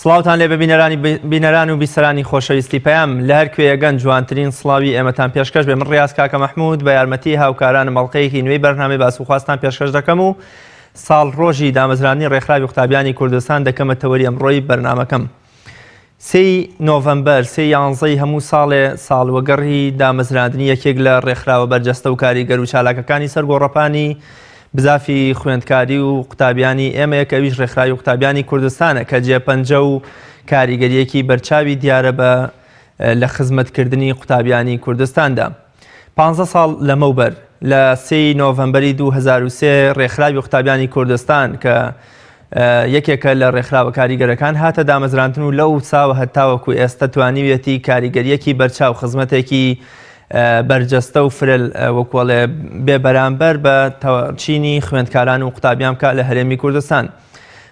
سڵاوتان لێبێ بینەرانی بینەران و بیسەرانی خۆشەویستی پەیام لە هەر کوێیەگەن جوانترین سڵاوی ئێمەتان پێشکەش بێ من ڕیاز کاکە مەحموود بە یارمەتی هاوکارانم ئەڵقەیەکی نوێی بەرنامەی باس و خواستان پێشکەش دەکەم و ساڵ ڕۆژی دامەزراندنی ڕێکخراوی قوتابیانی کوردستان دەکەمە تەوەری ئەمڕۆی بەرنامەکەم. سێی نۆڤەمبەر، سێی یانزەی هەموو ساڵێ، ساڵوەگەڕی دامەزراندنی یەکێک لە ڕێکخراوە بەرجەستە و کاریگەر و چالاکەکانی سەر گۆڕەپانی بزافی خوێندکاری و قوتابیانی ئێمەیە کە ئەویش ڕێکخراوی قوتابیانی کوردستانە کە جێپەنجە و کاریگەرییەکی بەرچاوی دیارە بە لە خزمەتکردنی قوتابیانی کوردستاندا. پانزە ساڵ لەمەوبەر لە سێی نۆڤەمبەری 2003 ڕێکخراوی قوتابیانی کوردستان کە یەکێکە لە ڕێکخراوە کاریگەرەکان هاتە دامەزراندن و لەو ساوە هەتاوەکو ئێستا توانیویەتی کاریگەریەکی بەرچاو خزمەتێکی بەرجەستە و فرە وەکوڵێ بێ بەرامبەر بە چینی خوێندکاران و قوتابیان بکە لە هەرێمی کوردستان.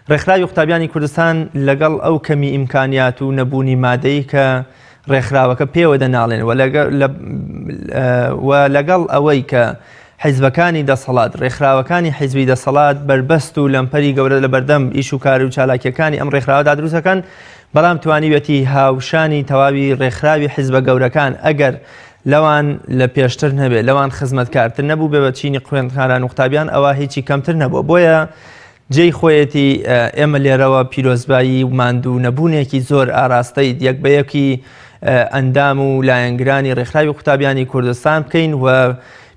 ڕێکخراوی قوتابیانی کوردستان لەگەڵ ئەو کەمی ئیمکانیات و نەبوونی مادەی کە ڕێکخراوەکە پێوە دەناڵێن و لەگەڵ ئەوەی کە حیزبەکانی دەسەڵات، ڕێکخراوەکانی حیزبی دەسەڵات بەربەست و لەمپەری گەورە لە بەردەم ئیش و کار و چالاکیەکانی ئەم ڕێکخراوەدا دروست دەکەن، بەڵام توانیویەتی هاوشانی تەواوی ڕێکخراوی حیزبە گەورەکان ئەگەر لەوان لە پێشتر نەبێ، لەوان خزمەتکارتر نەبووبێ بە چینی خوێندکاران و قوتابیان ئەوا هیچی کەمتر نەبووە. بۆیە جێی خۆیەتی ئێمە لێرەوە پیرۆزبایی و ماندوو نەبوونێکی زۆر ئاراستەی یەک بە یەکی ئەندام و لایەنگرانی ڕێکخراوی قوتابیانی کوردستان بکەین و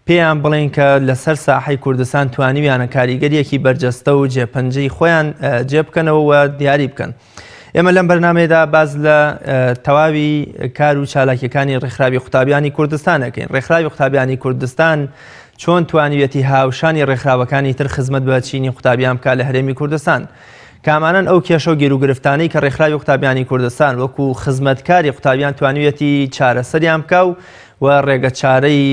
پێیان بڵێین کە لەسەر ساحەی کوردستان توانیویانە کاریگەریەکی بەرجەستە و جێپەنجەی خۆیان جێ بکەنەوە و دیاری بکەن. ئێمە لەم بەرنمەیەدا باز لە تەواوی کار و چالاکیەکانی ڕێکخراوی قوتابیانی کوردستان ئەکەین. ڕێکخراوی قوتابیانی کوردستان چۆن توانیویەتی هاوشانی ڕێکخراوەکانی تر خزمەت بە چینی قوتابیان بکات لە هەرێمی کوردستان؟ کامانەن ئەو کێشە و گیروگرفتانەی کە ڕێکخراوی قوتابیانی کوردستان وەکو خزمەتکاری قوتابیان توانیویەتی چارەسەریان بکا و و ڕێگە چارەی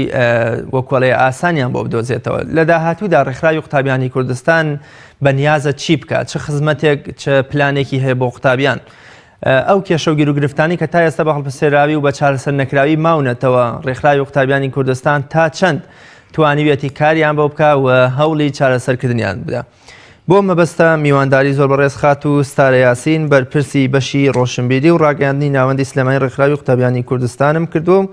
وەکۆڵێ ئاسانیان بۆ بدۆزێتەوە؟ لە داهاتوودا ڕێکخراوی قوتابیانی کوردستان بە نیازە چی بکات؟ چ خزمەتێک، چ پلانێکی هەیە بۆ قوتابیان؟ ئەو کێشە و گیروگرفتانەی کە تا ئێستا بە هەڵپەسێراوی و بە چارەسەر نەکراوی ماونەتەوە، ڕێکخراوی قوتابیانی کوردستان تا چەند توانیویەتی کاریان بۆ بکا و هەوڵی چارەسەرکردنیان بدا؟ بۆ مەبەستە میوانداری زۆر بەڕێز خاتوو ستارە یاسین بەرپرسی بەشی ڕۆشنبیری و ڕاگەیاندنی ناوەندی سلێمانی ڕێکخراوی قوتابیانی کوردستانم کردووە و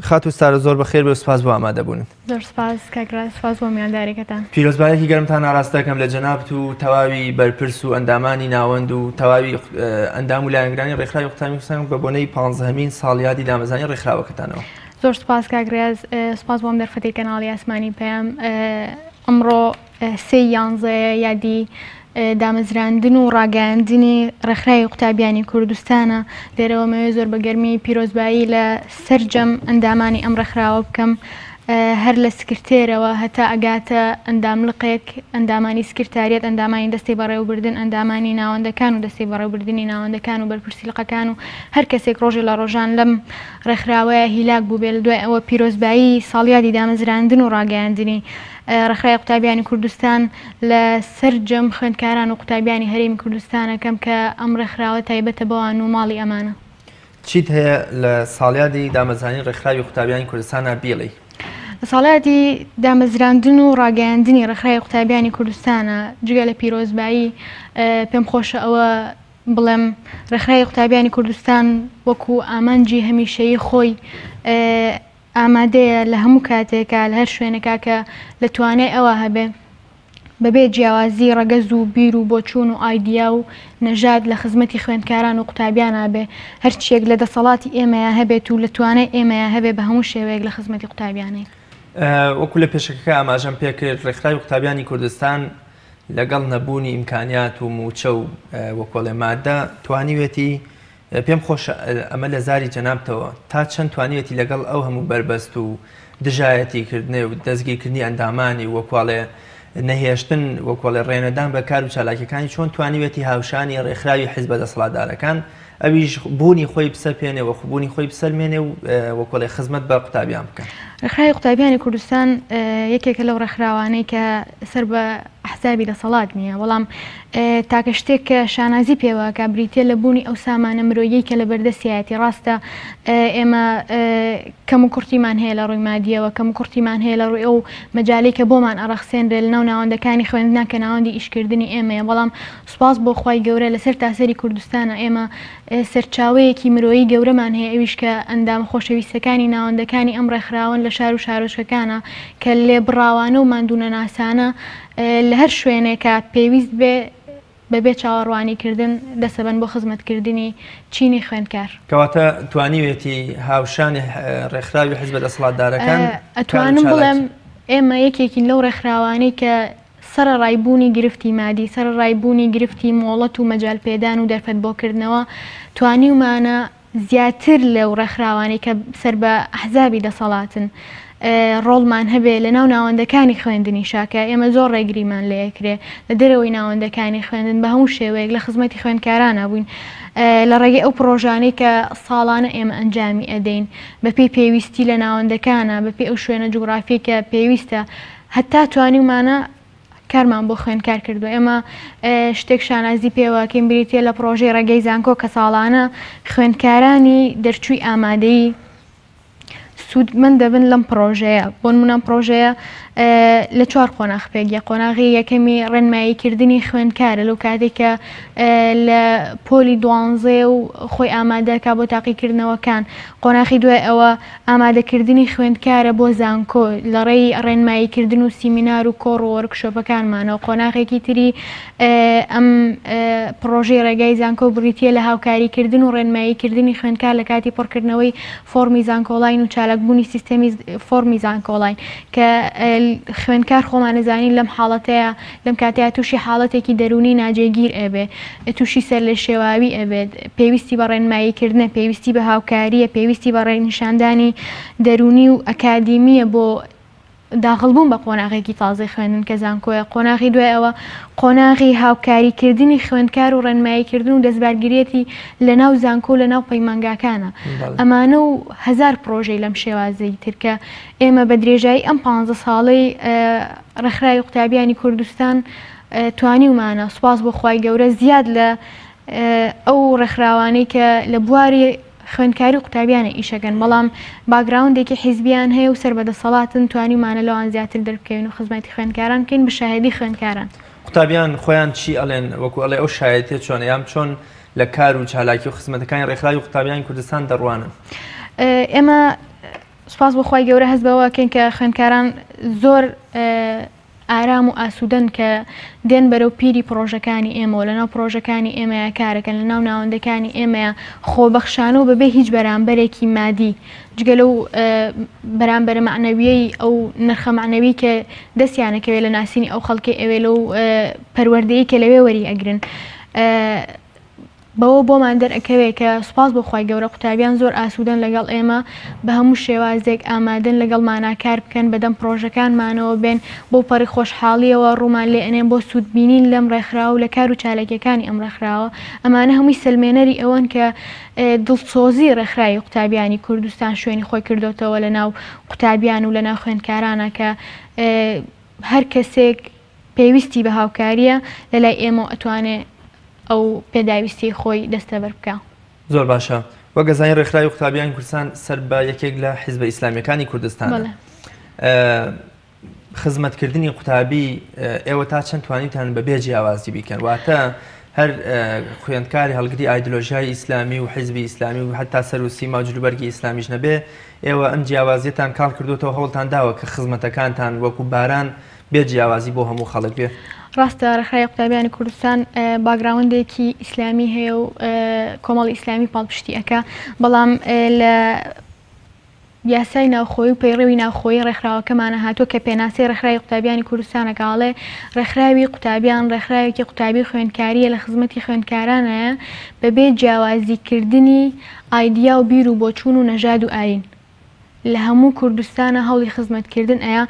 خاتوو ستارە زۆر بەخێر بێ و سپاس بۆ ئامادەبوونت. زۆر سپاس کاک ڕاز، سپاس بۆ میوانداریەکەتان. پیرۆزباییەکی گەرمتان ئاراستە دەکەم لە جەنابت و تەواوی بەرپرس و ئەندامانی ناوەند و تەواوی ئەندام و لایەنگرانی ڕێکخراوی قوتابیانی کوردستان بە بۆنەی پانزەهەمین ساڵیادی دامەزرانی ڕێکخراوەکەتانەوە. زۆر سپاس کاک ڕیاز، سپاس بۆ ئەم دەرفەتەی کەناڵی ئاسمانی پەیام. ئەمڕۆ سێی یانزەیە یادی دامەزراندن و ڕاگەیاندنی ڕێکخراوی قوتابیانی کوردستانە، لێرەوە مەوێ زۆر بە گەرمی پیرۆزبایی لە سەرجەم ئەندامانی ئەم ڕێکخراوە بکەم، هەر لە سکرتێرەوە هەتا ئەگاتە ئەندام لقێک، ئەندامانی سکرتاریەت، ئەندامانی دەستەی بەڕێوەبردن، ئەندامانی ناوەندەکان و دەستەی بەڕێوەبردنی ناوەندەکان و بەرپرسی لقەکان و هەر کەسێک ڕۆژێ لە ڕۆژان لەم ڕێکخراوەیە هیلاک بووبێ لە دوای ئەوە پیرۆزبایی ساڵیادی دامەزراندن و ڕاگەیاندنی ڕێکخراوی قوتابیانی کوردستان لە سەرجەم خوێندکاران و قوتابیانی هەرێمی کوردستان ئەکەم کە ئەم ڕێکخراوە تایبەتە بەوان و ماڵی ئەمانە. چیت هەیە لە ساڵیادی دامەزرانی ڕێکخراوی قوتابیانی کوردستانا بیڵێی؟ لە ساڵیادی دامەزراندن و ڕاگەیاندنی ڕێکخراوی قوتابیانی کوردستانا جگە لە پیرۆزبایی پێم خۆشە ئەوە بڵێم ڕێکخراوی قوتابیانی کوردستان وەکو ئامانجی هەمیشەیی خۆی ئامادەیە لە هەموو کاتێکا لە هەر شوێنێکا کە لە توانای ئەوا هەبێ بەبێ جیاوازی ڕەگەز و بیر و بۆچوون و ئایدیا و نەژاد لە خزمەتی خوێندکاران و قوتابیانا بێ، هەرچییەک لە دەسەڵاتی ئێمەیا هەبێت و لە توانای ئێمەیا هەبێ بە هەموو شێوەیەک لە خزمەتی قوتابیانین. وەکو لە پێشەکەکە ئاماژەم پێکرد، ڕێکخراوی قوتابیانی کوردستان لەگەڵ نەبوونی ئیمکانیات و مووچە و وەکۆڵێ مادە توانیوێتی پێم خۆشە ئەمە لە زاری جەنابتەوە تا چەند توانیوێتی لەگەڵ ئەو هەموو بەربەست و دژایەتی کردنێ و دەستگیرکردنی ئەندامانی وەکواڵێ نەهێشتن وەکۆڵێ ڕێنەدان بە کار و چالاکیەکانی چۆن توانیوێتی هاوشانی ڕێکخراوی حیزبە دەسەڵاتدارەکان ئەویش بوونی خۆی بسەپێنێ و بوونی خۆی بسەلمێنێ و وەکۆڵێ خزمەت بە قوتابیان بکە. ڕێکخراوی قوتابیانی کوردستان یەکێکە لەو ڕێکخراوانەی کە سەر بە ئەحزابی دەسەڵات نییە، بەڵام تاکە شتێک کە شانازی پێوەکە بریتە لە بوونی ئەو سامانە مرۆیەی کە لە بەردەستیایەتی. ڕاستە ئێمە کەم و کوڕتیمان هەیە لە ڕووی مادیەوە، کەم و کوڕتیمان هەیە لە ڕووی ئەو مەجالەی کە بۆمان ئەڕەخسێنرێ لەناو ناوەندەکانی خوێندنا کە ناوەندی ئیشکردنی ئێمەیە، بەڵام سوپاس بۆ خوای گەورە لەسەر تاسەری کوردستانە ئێمە سەرچاوەیەکی مرۆیی گەورەمان هەیە ئەویش کە ئەندامە خۆشەویستەکانی ناوەندەکانی ئەم ڕێکخراوەن لە شار و شارۆچکەکانە کە لێبڕاوانە و ماندوونەناسانە لە هەر شوێنێکا پێویست بێ بەبێ چاوەڕوانیکردن دەسەبەن بۆ خزمەتکردنی چینی خوێندکار. کەواتە توانیوێتی هاوشانی ڕێکخراوی حیزبە دەسەڵاتدارەکان کار و ئەتوانم چالاکی. بڵێم ئێمە یەکێکین لەو ڕێکخراوانەی کە سەرەڕای بوونی گرفتی مادی، سەرەڕای بوونی گرفتی مۆڵەت و مەجال پێدان و دەرفەت بۆ کردنەوە، توانیومانە زیاتر لەو ڕێکخراوانەی کە سەر بە ئەحزابی دەسەڵاتن ڕۆڵمان هەبێ لە ناو ناوەندەکانی خوێندنیشا کە ئێمە زۆر ڕێگریمان لێ ئەکرێ لە دەرەوەی ناوەندەکانی خوێندن بە هەموو شێوەیەک لە خزمەتی خوێندکارانا بووین لە ڕێگەی ئەو پڕۆژانەی کە ساڵانە ئێمە ئەنجامی ئەدەین بەپێی پێویستی لە ناوەندەکانا بەپێی ئەو شوێنە جوگرافیەی کە پێویستە هەتا توانیومانە کارمان بۆ خوێندکار کردووە. ئێمە شتێک شانازی پێوەکەین بریتیە لە پڕۆژەی ڕێگەی زانکۆ کە ساڵانە خوێندکارانی دەرچووی ئامادەیی سوودمەند دەبن لەم پڕۆژەیە. بۆ نمونە ئەم پڕۆژەیە لە چوار قۆناغ پێکدێ. قۆناغی یەکەمی ڕێنماییکردنی خوێندکارە لەو کاتێک کە لە پۆلی دوانزەیە و خۆی ئامادەکا بۆ تاقیکردنەوەکان. قۆناغی دوای ئەوە ئامادەکردنی خوێندکارە بۆ زانکۆ لەڕێی ڕێنماییکردن و سیمینار و کۆڕ و وۆرکشۆپەکانمانەوە، قۆناغێکی تری ئەم پڕۆژەی ڕێگای زانکۆ بریتییە لە هاوکاریکردن و ڕێنماییکردنی خوێندکار لە کاتی پڕکردنەوەی فۆڕمی زانکۆڵاین و چالاکبوونی سیستەمی فۆڕمی زانکۆڵاین کە خوێندکار خۆمان ئەزانین لەم حاڵەتەیا لەم کاتەیا تووشی حاڵەتێکی دەروونی ناجێگیر ئەبێ، تووشی سەرلێشێواوی ئەبێت، پێویستی بە ڕێنماییکردنە، پێویستی بە هاوکارییە، پێویستی بە ڕێنیشاندانی دەروونی و ئەکادیمییە بۆ داخڵبوون بە قۆناغێکی تازەی خوێندن کە زانکۆیە، قۆناغی دوای ئەوە قۆناغی هاوکاریکردنی خوێندکار و ڕێنماییکردن و دەستبارگیریەتی لەناو زانکۆ و لەناو پەیمانگاکانە. ئەمانە و هەزار پڕۆژەی لەم شێوازەی تر کە ئێمە بە درێژایی ئەم پانزە ساڵەی ڕێکخراوی قوتابیانی کوردستان توانیومانە سوپاس بۆ خوای گەورە زیاد لە ئەو ڕێکخراوانەی کە لە بواری خوێندکاری و قوتابیانە ئیشەکەن بەڵام باگراوندێکی حیزبیان هەیە و سەر بە دەسەڵاتن توانیومانە لەوان زیاتر دەربکەوین و خزمەتی خوێندکاران بکەین بە شایەدی خوێندکاران. قوتابیان خۆیان چی ئەڵێن وەکو ئەڵێ ئەو شایەتیە چۆنە یان چۆن لە کار و چالاکی و خزمەتەکانی ڕێکخراوی قوتابیانی کوردستان دەڕوانن؟ ئێمە سوپاس بۆ خوای گەورە هەست بەوە ئەکەین کە خوێندکاران زۆر ئارام و ئاسوودەن کە دێن بەرەو پیری پڕۆژەکانی ئێمەوە، لەناو پڕۆژەکانی ئێمەیا کارەکەن، لەناو ناوەندەکانی ئێمەیا خۆبەخشانە و بەبێ هیچ بەرامبەرێکی مادی، جگە لەو بەرامبەرە مەعنەوییەی ئەو نرخە مەعنەوی کە دەستیانەکەوێت لە ناسینی ئەو خەڵکەی ئەوێ لەو پەروەردەیەی کە لەوێ وەری ئەگرن. بەوە بۆمان دەرئەکەوێ کە سوپاس بۆ خوای گەورە قوتابیان زۆر ئاسوودەن لەگەڵ ئێمە، بە هەموو شێوازێک ئامادەن لەگەڵمانا کار بکەن، بەدەم پڕۆژەکانمانەوە بێن، بەو پەڕی خۆشحاڵییەوە ڕوومان لێ ئەنێن بۆ سوودبینین لەم ڕێکخراوە و لە کار و چاالکییەکانی ئەم ڕێکخراوە. ئەمانە هەمووی سەلمێنەری ئەوەن کە دڵسۆزی ڕێکخراوی قوتابیانی کوردستان شوێنی خۆی کردۆتەوە لەناو قوتابیان و لەناو خوێندکارانا کە هەر کەسێک پێویستی بە هاوکارییە لەلای ئێمەوە ئەتوانێ ئەو پێداویستیەی خۆی دەستەبەر بکا. زۆر باشە. وەک ئەزانین ڕێکخراوی قوتابیانی کوردستان سەر بە یەکێک لە حیزبە ئیسلامیەکانی کوردستانە. بەڵێ. خزمەتکردنی قوتابی ئێوە تا چەند توانیتان بە بێ جیاوازی بیکەن؟ واتە هەر خوێندکاری هەڵگری ئایدلۆژیای ئیسلامی و حیزبی ئیسلامی و حتا سەر و سیما و جلوبەرگی ئیسلامیش نەبێ ئێوە ئەم جیاوازیەتان کاڵ کردوتەوە هەوڵتان داوە کە خزمەتەکانتان وەکو باران بێ جیاوازی بۆ هەموو خەڵک بێ. ڕاستە ڕێکخراوی قوتابیانی کوردستان باگراوندێکی ئیسلامی هەیە و کۆمەڵی ئیسلامی پاڵپشتی ئەکا، بەڵام لە یاسای ناوخۆیی و پەیڕەوی ناوخۆیی ڕێکخراوەکەمانە هاتووە کە پێناسەی ڕێکخراوی قوتابیانی کوردستانە کە ئەڵێ ڕێکخراوی قوتابیان ڕێکخراوێکی قوتابی و خوێندکارییە لە خزمەتی خوێندکارانایە بەبێ جیاوازیکردنی ئایدیا و بیر و بۆچوون و نەژاد و ئایین. لە هەموو کوردستانا هەوڵی خزمەت کردن ئەیا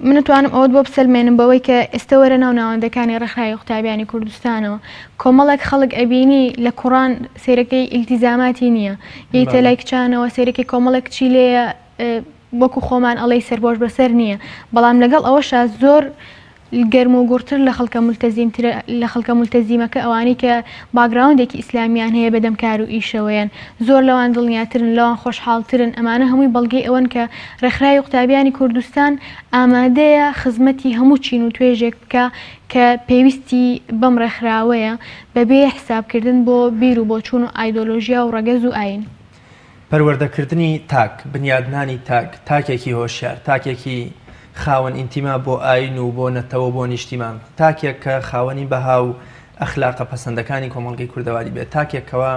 من ئەتوانم ئەوەت بۆ بسەلمێنم بەوەی کە ئێستە وەرە ناو ناوەندەکانی ڕێکخراوی قوتابیانی کوردستانەوە کۆمەڵێک خەڵک ئەبینی لە کوڕان سەیرەکەی ئیلتیزاماتی نییە یەیتە لای کچانەوە سەیرەکەی کۆمەڵێک کچی لێیە وەکو خۆمان ئەڵێی سەرپۆش بەسەر نییە بەڵام لەگەڵ ئەوەشا زۆر گەرم و گوڕتر لە خەڵکە مولتەزیمترە لە خەڵکە مولتەزیمەکە ئەوانەی کە باکگراوندێکی ئیسلامیان هەیە بەدەم کار و ئیشەوەیەن زۆر لەوان دڵنیاترن لەوان خۆشحاڵترن ئەمانە هەمووی بەڵگەی ئەوەن کە ڕێکخراوی قوتابیانی کوردستان ئامادەیە خزمەتی هەموو چین و توێژێک بکا کە پێویستی بەم ڕێکخراوەیە بەبێ حسابکردن بۆ بیر و بۆچوون و ئایدۆلۆژیا و ڕەگەز و ئایین. پەروەردەکردنی تاک، بنیادنانی تاک، تاکێکی هۆشیار، تاکێکی خاوەن ئینتیما بۆ ئایین و بۆ نەتەوە و بۆ نیشتیمان، تاکێک کە خاوەنی بەها و ئەخلاقە پەسەندەکانی کۆمەڵگەی کوردەواری بێت، تاکێک کەوا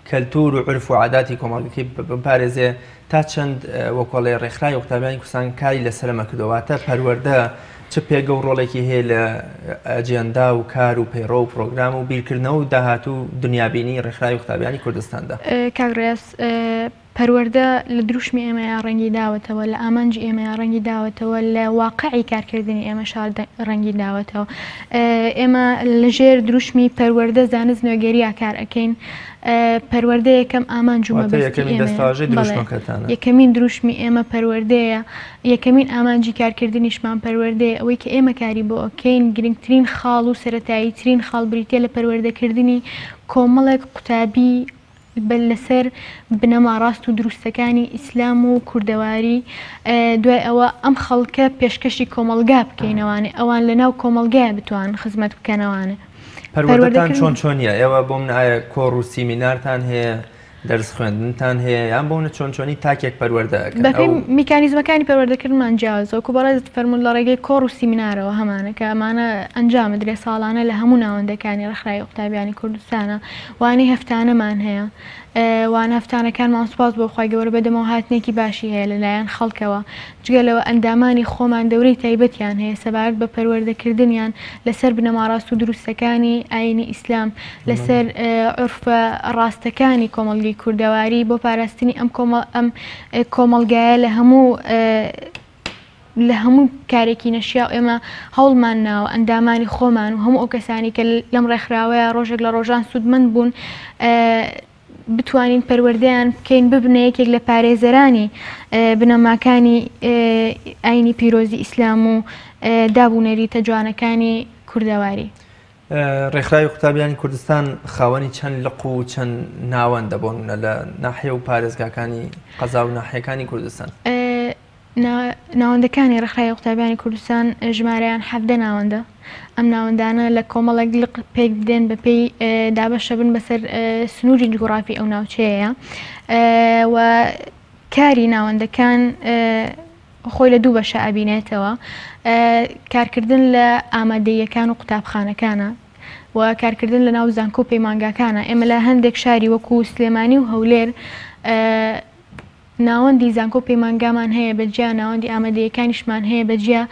کەلتوور و عورف و عاداتی کۆمەڵگەکەی بپارێزێ، تا چەند وەکۆڵێ ڕێکخراوی قوتابیانی کوردستان کاری لەسەر ئەمە کردووە، واتە پەروەردە چ پێگە و ڕۆڵێکی هەیە لە ئەجێندا و کار و پەیڕەو و پڕۆگرام و بیرکردنەوە و داهاتوو و دنیابینی ڕێکخراوی قوتابیانی کوردستاندا؟ کاک ڕیاز، پەروەردە لە دروشمی ئێمەیا ڕەنگی داوەتەوە، لە ئامانجی ئێمەیا ڕەنگی داوەتەوە، لە واقعی کارکردنی ئێمەشا ڕەنگی داوەتەوە. ئێمە لە ژێر دروشمی پەروەردە زانست نوێگەریا کار ئەکەین. پەروەردە یەکەم ئامانج و مەبەستی ئێمەیە. یەکەمین دروشمی ئێمە پەروەردەیە. یەکەمین ئامانجی کارکردنیشمان پەروەردەیە، ئەوەی کە ئێمە کاری بۆ ئەکەین گرنگترین خاڵ و سەرەتاییترین خاڵ بریتیە لە پەروەردەکردنی کۆمەڵێک قوتابی لەسەر بنەما ڕاست و دروستەکانی ئیسلام و کوردەواری، دوای ئەوە ئەم خەڵکە پێشکەشی کۆمەڵگا بکەینەوانێ ئەوان لەناو کۆمەڵگایە بتوانن خزمەت بکەنەوانێ. پەروەردەتان چۆن چۆنیە؟ ئێوە بۆ من ئایا کۆڕ و سیمینارتان هەیە؟ دەرس خوێندنتان هەیە یان بۆ چۆن چۆنی تاکێک پەروەردە ئەکەن؟ بەپێی میکانیزمەکانی پەروەردەکردنمان جیاوازە وەکو بەڕێزت فەرمووت لە ڕێگەی کۆڕ و سیمینارەوە هەمانە کە ئەمانە ئەنجام ئەدرێ ساڵانە لە هەموو ناوەندەکانی ڕێکخراوی قوتابیانی کوردستانە وانەی هەفتانەمان هەیە وانە هەفتانەکانمان سوپاس بۆ خوای گەورە بەدەمەوە هاتنێکی باشی هەیە لەلایەن خەڵکەوە جگە لەوە ئەندامانی خۆمان دەورەی تایبەتیان هەیە سەبارەت بە پەروەردەکردنیان لەسەر بنەما ڕاست و دروستەکانی ئایینی ئیسلام، لەسەر عورفە ڕاستەکانی کۆمەڵگەی کوردەواری بۆ پاراستنی ئەم کۆمەڵ ئەم کۆمەڵگایە لە هەموو لە هەموو کارێکی نەشیاو ئێمە هەوڵمان ناوە ئەندامانی خۆمان و هەموو ئەو کەسانی کە لەم ڕێکخراوەیە ڕۆژێک لە ڕۆژان سوودمەند بوون بتوانین پەروەردەیان بکەین ببنە یەکێک لە پارێزەرانی بنەماکانی ئاینی پیرۆزی ئیسلام و داب و نەریتە جوانەکانی کوردەواری. ڕێکخراوی قوتابیانی کوردستان خاوەنی چەند لق و چەند ناوەندە بۆ نمونە لە ناحیە و پارێزگاکانی قەزا و ناحیەکانی کوردستان؟ ناوەندەکانی ڕێکخراوی قوتابیانی کوردستان ژمارەیان 17 ناوەندە ئەم ناوەندانە لە کۆمەڵێک لق پێک دێن بەپێی دابەشەبن بەسەر سنووری جوگرافی ئەو ناوچەیە و کاری ناوەندەکان خۆی لە دوو بەشە ئەبینێتەوە کارکردن لە ئامادەیەکان و قوتابخانەکانە و کارکردن لە ناو زانکۆ پەیمانگاکانە ئێمە لە هەندێک شاری وەکو سلێمانی و هەولێر ناوەندی زانکۆ و پەیمانگامان هەیە بە جیا، ناوەندی ئامادەییەکانیشمان هەیە بە جیا،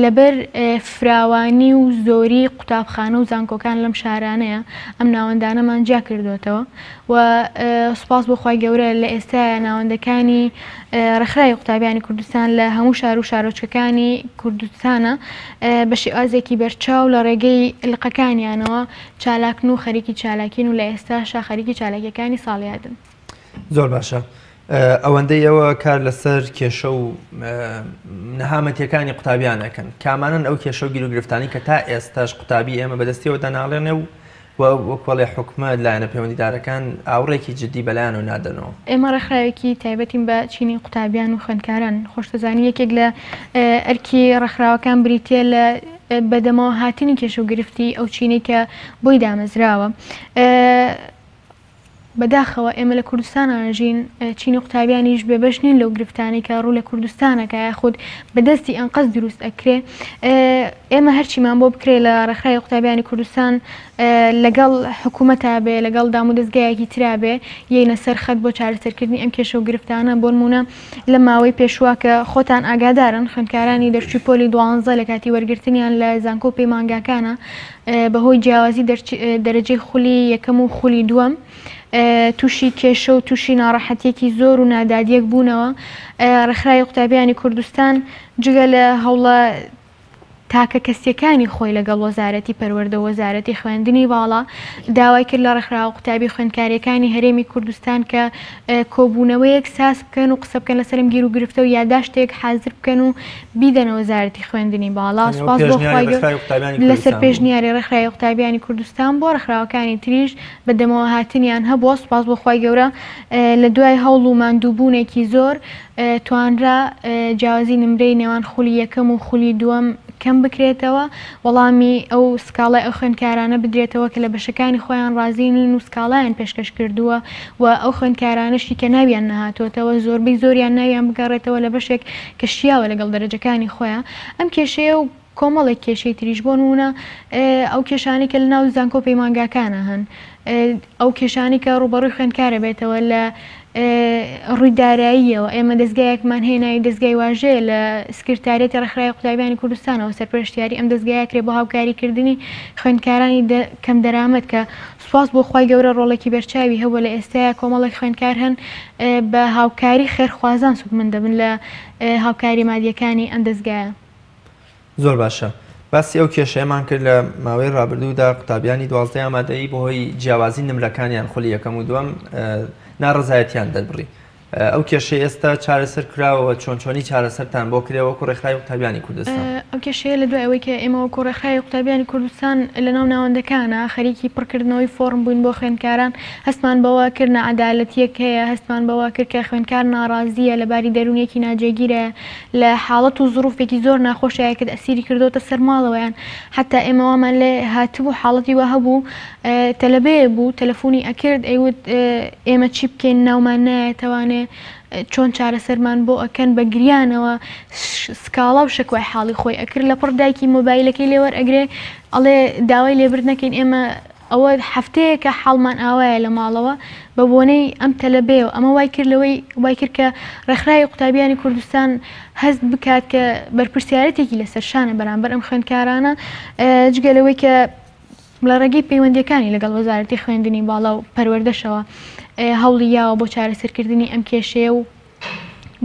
لەبەر فراوانی و زۆری قوتابخانە و زانکۆکان لەم شارانەیە ئەم ناوەندانەمان جیا کردۆتەوە و سوپاس بۆ خوای گەورە لە ئێستایا ناوەندەکانی ڕێکخراوی قوتابیانی کوردستان لە هەموو شار و شارۆچکەکانی کوردستانە بە شێوازێکی بەرچاو لە ڕێگەی لقەکانیانەوە چالاکن و خەریکی چالاکین و لە ئێستاشا خەریکی چالاکیەکانی ساڵیادن. زۆر باشە ئەوەندەی ئێوە کار لەسەر کێشە و نەهامەتیەکانی قوتابیان ئەکەن کامانن ئەو کێشە و گیروگرفتانی کە تا ئێستاش قوتابی ئێمە بەدەستیەوە دەناڵێنێ و وەکوەڵێ حکومەت لایەنە پەیوەندیدارەکان ئاوڕێکی جدی بەلایانەوە نادەنەوە. ئێمە ڕێکخراوێکی تایبەتین بە چینی قوتابیان و خوێندکاران، خۆشتەزانی یەکێک لە ئەرکی ڕێکخراوەکان بریتیە لە بەدەمەوە هاتنی کێشە و گرفتی ئەو چینەی کە بۆی دامەزراوە. بەداخەوە ئێمە لە کوردستانا ئەژین، چینی قوتابیانیش بێبەش نین لەو گرفتانەی کە ڕوو لە کوردستان ئەکا یاخود بە دەستی ئەنقەست دروست ئەکرێ. ئێمە هەرچیمان بۆ بکرێ لە ڕێکخراوی قوتابیانی کوردستان لەگەڵ حکوومەتا بێ لەگەڵ دامودەزگایەکی ترا بێ یەینە سەر خەت بۆ چارەسەرکردنی ئەم کێشە و گرفتانە بۆنموونە لە ماوەی پێشووا کە خۆتان ئاگادارن خوێندکارانی دەرچووی پۆلی دوانزە لە کاتی وەرگرتنیان لە زانکۆ و پەیمانگاکانە بەهۆی جیاوازی دەرەجەی خولی یەکەم و خولی دووەم تووشی کێشە و تووشی ناڕەحەتیەکی زۆر و نادادیەک بوونەوە. ڕێکخراوی قوتابیانی کوردستان جگە لە هەوڵە تاکە کەسیەکانی خۆی لەگەڵ وەزارەتی پەروەردە و وەزارەتی خوێندنی باڵا داوای کرد لە ڕێکخراوە قوتابی خوێندکاریەکانی هەرێمی کوردستان کە کۆبوونەوەیەک ساز بکەن و قسە بکەن لەسەر ئەم گیروگرفتە و یاداشتێک حازر بکەن و بیدەنە وەزارەتی خوێندنی باڵا. سوپاس بۆ خوای گەورە لەسەر پێشنیاری ڕێکخراوی قوتابیانی کوردستان بۆ ڕێکخراوەکانی تریش بە دەمەوە هاتنیان هەبووە. سوپاس بۆ خوای گەورە لە دوای هەوڵ و ماندووبوونێکی زۆر توانرا جیاوازی نمرەی نێوان خولی یەکەم و خولی دووەم کەم بکرێتەوە، وەڵامی ئەو سکاڵای ئەو خوێندکارانە بدرێتەوە کە لە بەشەکانی خۆیان ڕازی نین و سکاڵایان پێشکەش کردووە و ئەو خوێندکارانەشی کە ناویان نەهاتۆتەوە زۆربەی زۆریان ناویان بگەڕێتەوە لە بەشێک کە شیاوە لەگەڵ دەرەجەکانی خۆیان. ئەم کێشەیە و کۆمەڵێک کێشەی تریش بۆ نموونە ئەو کێشانەی کە لەناو زانکۆ و پەیمانگاکانە هەن، ئەو کێشانەی کە ڕووبەڕووی خوێندکارە بێتەوە لە ڕووی داراییەوە، ئێمە دەزگایەکمان هەیە ناوی دەزگای واژەیە لە سکرتاریەتی ڕێکخراوی قوتابیانی کوردستانەوە سەرپەرشتیاری ئەم دەزگایە کرێ بۆ هاوکاریکردنی خوێندکارانی کەمدەرامەت کە سوپاس بۆ خوای گەورە ڕۆڵێکی بەرچاوی هەبووە لە ئێستایا کۆمەڵێک خوێندکار هەن بە هاوکاری خێرخوازان سوودمەند دەبن لە هاوکاری مادیەکانی ئەم دەزگایە. زۆر باشە باسی ئەو کێشەیەمان کرد لە ماوەی ڕابردوودا قوتابیانی دوازدەی ئامادەیی بەهۆی جیاوازی نمرەکانیان خولی یەکەم و دووەم ناڕەزایەتیان دەربڕی ئەو کێشەی ئێستا چارەسەر کراوە چۆن چۆنی چارەسەرتان بۆ کرێ وەکو ڕێکخراوی قوتابیانی کوردستان؟ ئەو کێشەیە لە دوای ئەوەی کە ئێمە وەکو ڕێکخراوی قوتابیانی کوردستان لەناو ناوەندەکانا خەریکی پڕکردنەوەی فۆڕم بووین بۆ خوێندکاران هەستمان بەوە کرد ناعەدالەتییەک هەیە هەستمان بەوە کرد کە خوێندکار ناڕازییە لە باری دەروونییەکی ناجێگیرایە لە حاڵەت و زڕوفێکی زۆر ناخۆشایە کە تەئسیری کردۆتە سەر ماڵەوەیان حەتا ئێمە وامان لێ هاتبوو حاڵەتی وا هەبوو تەلەبەیەک بوو تەلەفونی ئەکرد ئەیوت ئێمە چی بکەین ناومان نایەتەوانێ چۆن چارەسەرمان بۆ ئەکەن بە گریانەوە سکاڵا و شەکوای حاڵی خۆی ئەکرد لەپڕ دایکی مۆبایلەکەی لێ وەرئەگرێ ئەڵێ داوای لێبرد نەکەین ئێمە ئەوە هەفتەیەکە حاڵمان ئاوایە لە ماڵەوە بە بۆنەی ئەم تەلەبەیەوە ئەمە وای کرد لەوەی وای کرد کە ڕێکخراوی قوتابیانی کوردستان هەست بکات کە بەرپرسیارەتێکی لەسەر شانە بەرامبەر ئەم خوێندکارانە جگە لەوەی کە لە ڕێگەی پەیوەندییەکانی لەگەڵ وەزارەتی خوێندنی باڵا و پەروەردەشەوە هەوڵی یاوە بۆ چارەسەرکردنی ئەم کێشەیە و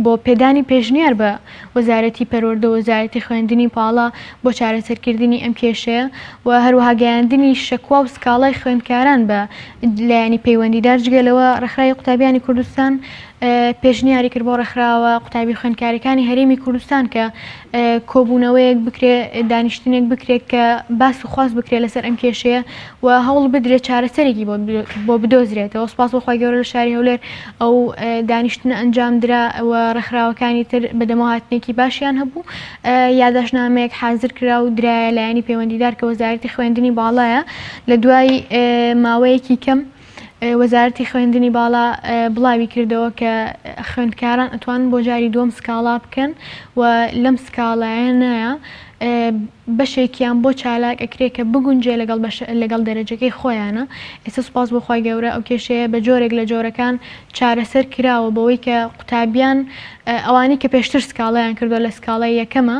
بۆ پێدانی پێشنیار بە وەزارەتی پەروەردە و وەزارەتی خوێندنی باڵا بۆ چارەسەرکردنی ئەم کێشەیە و هەروەها گەیاندنی شەکوا و سکاڵای خوێندکاران بە لایەنی پەیوەندیدار جگە لەوە ڕێکخراوی قوتابیانی کوردستان پێشنیاری کرد بۆ ڕێکخراوە قوتابی خوێندکاریەکانی هەرێمی کوردستان کە کۆبوونەوەیەک بکرێ دانیشتنێک بکرێت کە باس و خواست بکرێت لەسەر ئەم کێشەیە و هەوڵ بدرێت چارەسەرێکی بۆ بدۆزرێتەوە سپاس بۆ خوای گەورە لە شاری هەولێر ئەو دانیشتنە ئەنجام درا و ڕێکخراوەکانی تر بەدەمەوە هاتنێکی باشیان هەبوو یاداشتنامەیەک حازر کرا و درایە لایەنی پەیوەندیدار کە وەزارەتی خوێندنی باڵایە لە دوای ماوەیەکی کەم وەزارەتی خوێندنی باڵا بڵاوی کردەوە کە خوێندکاران ئەتوانن بۆ جاری دووەم سکاڵا بکەن و لەم سکاڵایانەیە بەشێکیان بۆ چالاک ئەکرێ کە بگونجێ لەگەڵ بەش لەگەڵ دەرەجەکەی خۆیانە ئێستا سوپاس بۆ خوای گەورە ئەو کێشەیە بە جۆرێک لە جۆرەکان چارەسەر کراوە بەوەی کە قوتابیان ئەوانەی کە پێشتر سکاڵایان کردووە لە سکاڵای یەکەمە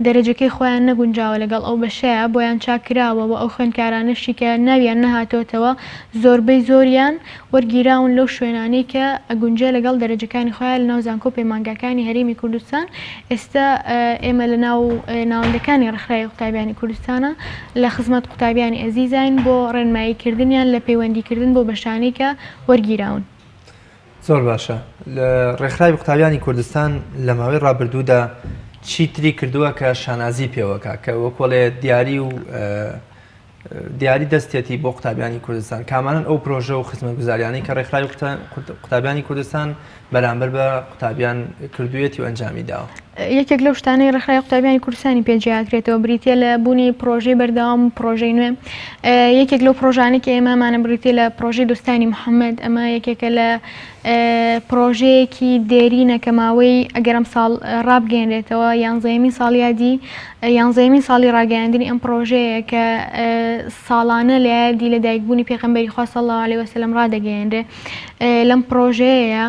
دەرەجەکەی خۆیان نەگونجاوە لەگەڵ ئەو بەشەیا بۆیان چاک کراوە وە ئەو خوێندکارانەشی کە ناویان نەهاتۆتەوە زۆربەی زۆریان وەرگیراون لەو شوێنانەی کە ئەگونجێ لەگەڵ دەرەجەکانی خۆیان لەناو زانکۆ و پەیمانگاکانی هەرێمی کوردستان ئێستا ئێمە لەناو ناوەندەکانی ڕێکخراوی قوتابیانی کوردستانە لە خزمەت قوتابیانی ئەزیزاین بۆ ڕێنمایی کردنیان لە پەیوەندی کردن بۆ بەشانەی کە وەرگیراون. زۆر باشە ڕێکخراوی قوتابیانی کوردستان لە ماوەی ڕابردوودا چی تری کردووە کە شانازی پێوەکە کە وەکۆڵێ دیاری و دیاری دەستێتی بۆ قوتابیانی کوردستان کامانن ئەو پرۆژە و خزمەتگوزاریانەی کە ڕێکخراوی قوتابیانی کوردستان بەرامبەر بە قوتابیان کردوویەتی و ئەنجامی داوە؟ یەکێک لەو شتانەی ڕێکخراوی قوتابیانی کوردستانی پێ جیاکرێتەوە بریتیە لە بوونی پرۆژەی بەردەوام و پرۆژەی نوێ یەکێک لەو پرۆژانەی کە ئێمەمانە بریتیە لە پرۆژەی دۆستانی محەممەد ئەمە یەکێکە لە پرۆژەیەکی دێرینە کە ماوەی ئەگەر ئەمساڵ ڕابگەیەنرێتەوە یانزەیەمین ساڵیادی یانزەیەمین ساڵی ڕاگەیاندنی ئەم پرۆژەیە کە ساڵانە لە یادی لەدایکبوونی پێغەمبەری خوا صلی اللە علیه وسلم ڕادەگەیەنرێ لەم پرۆژەیە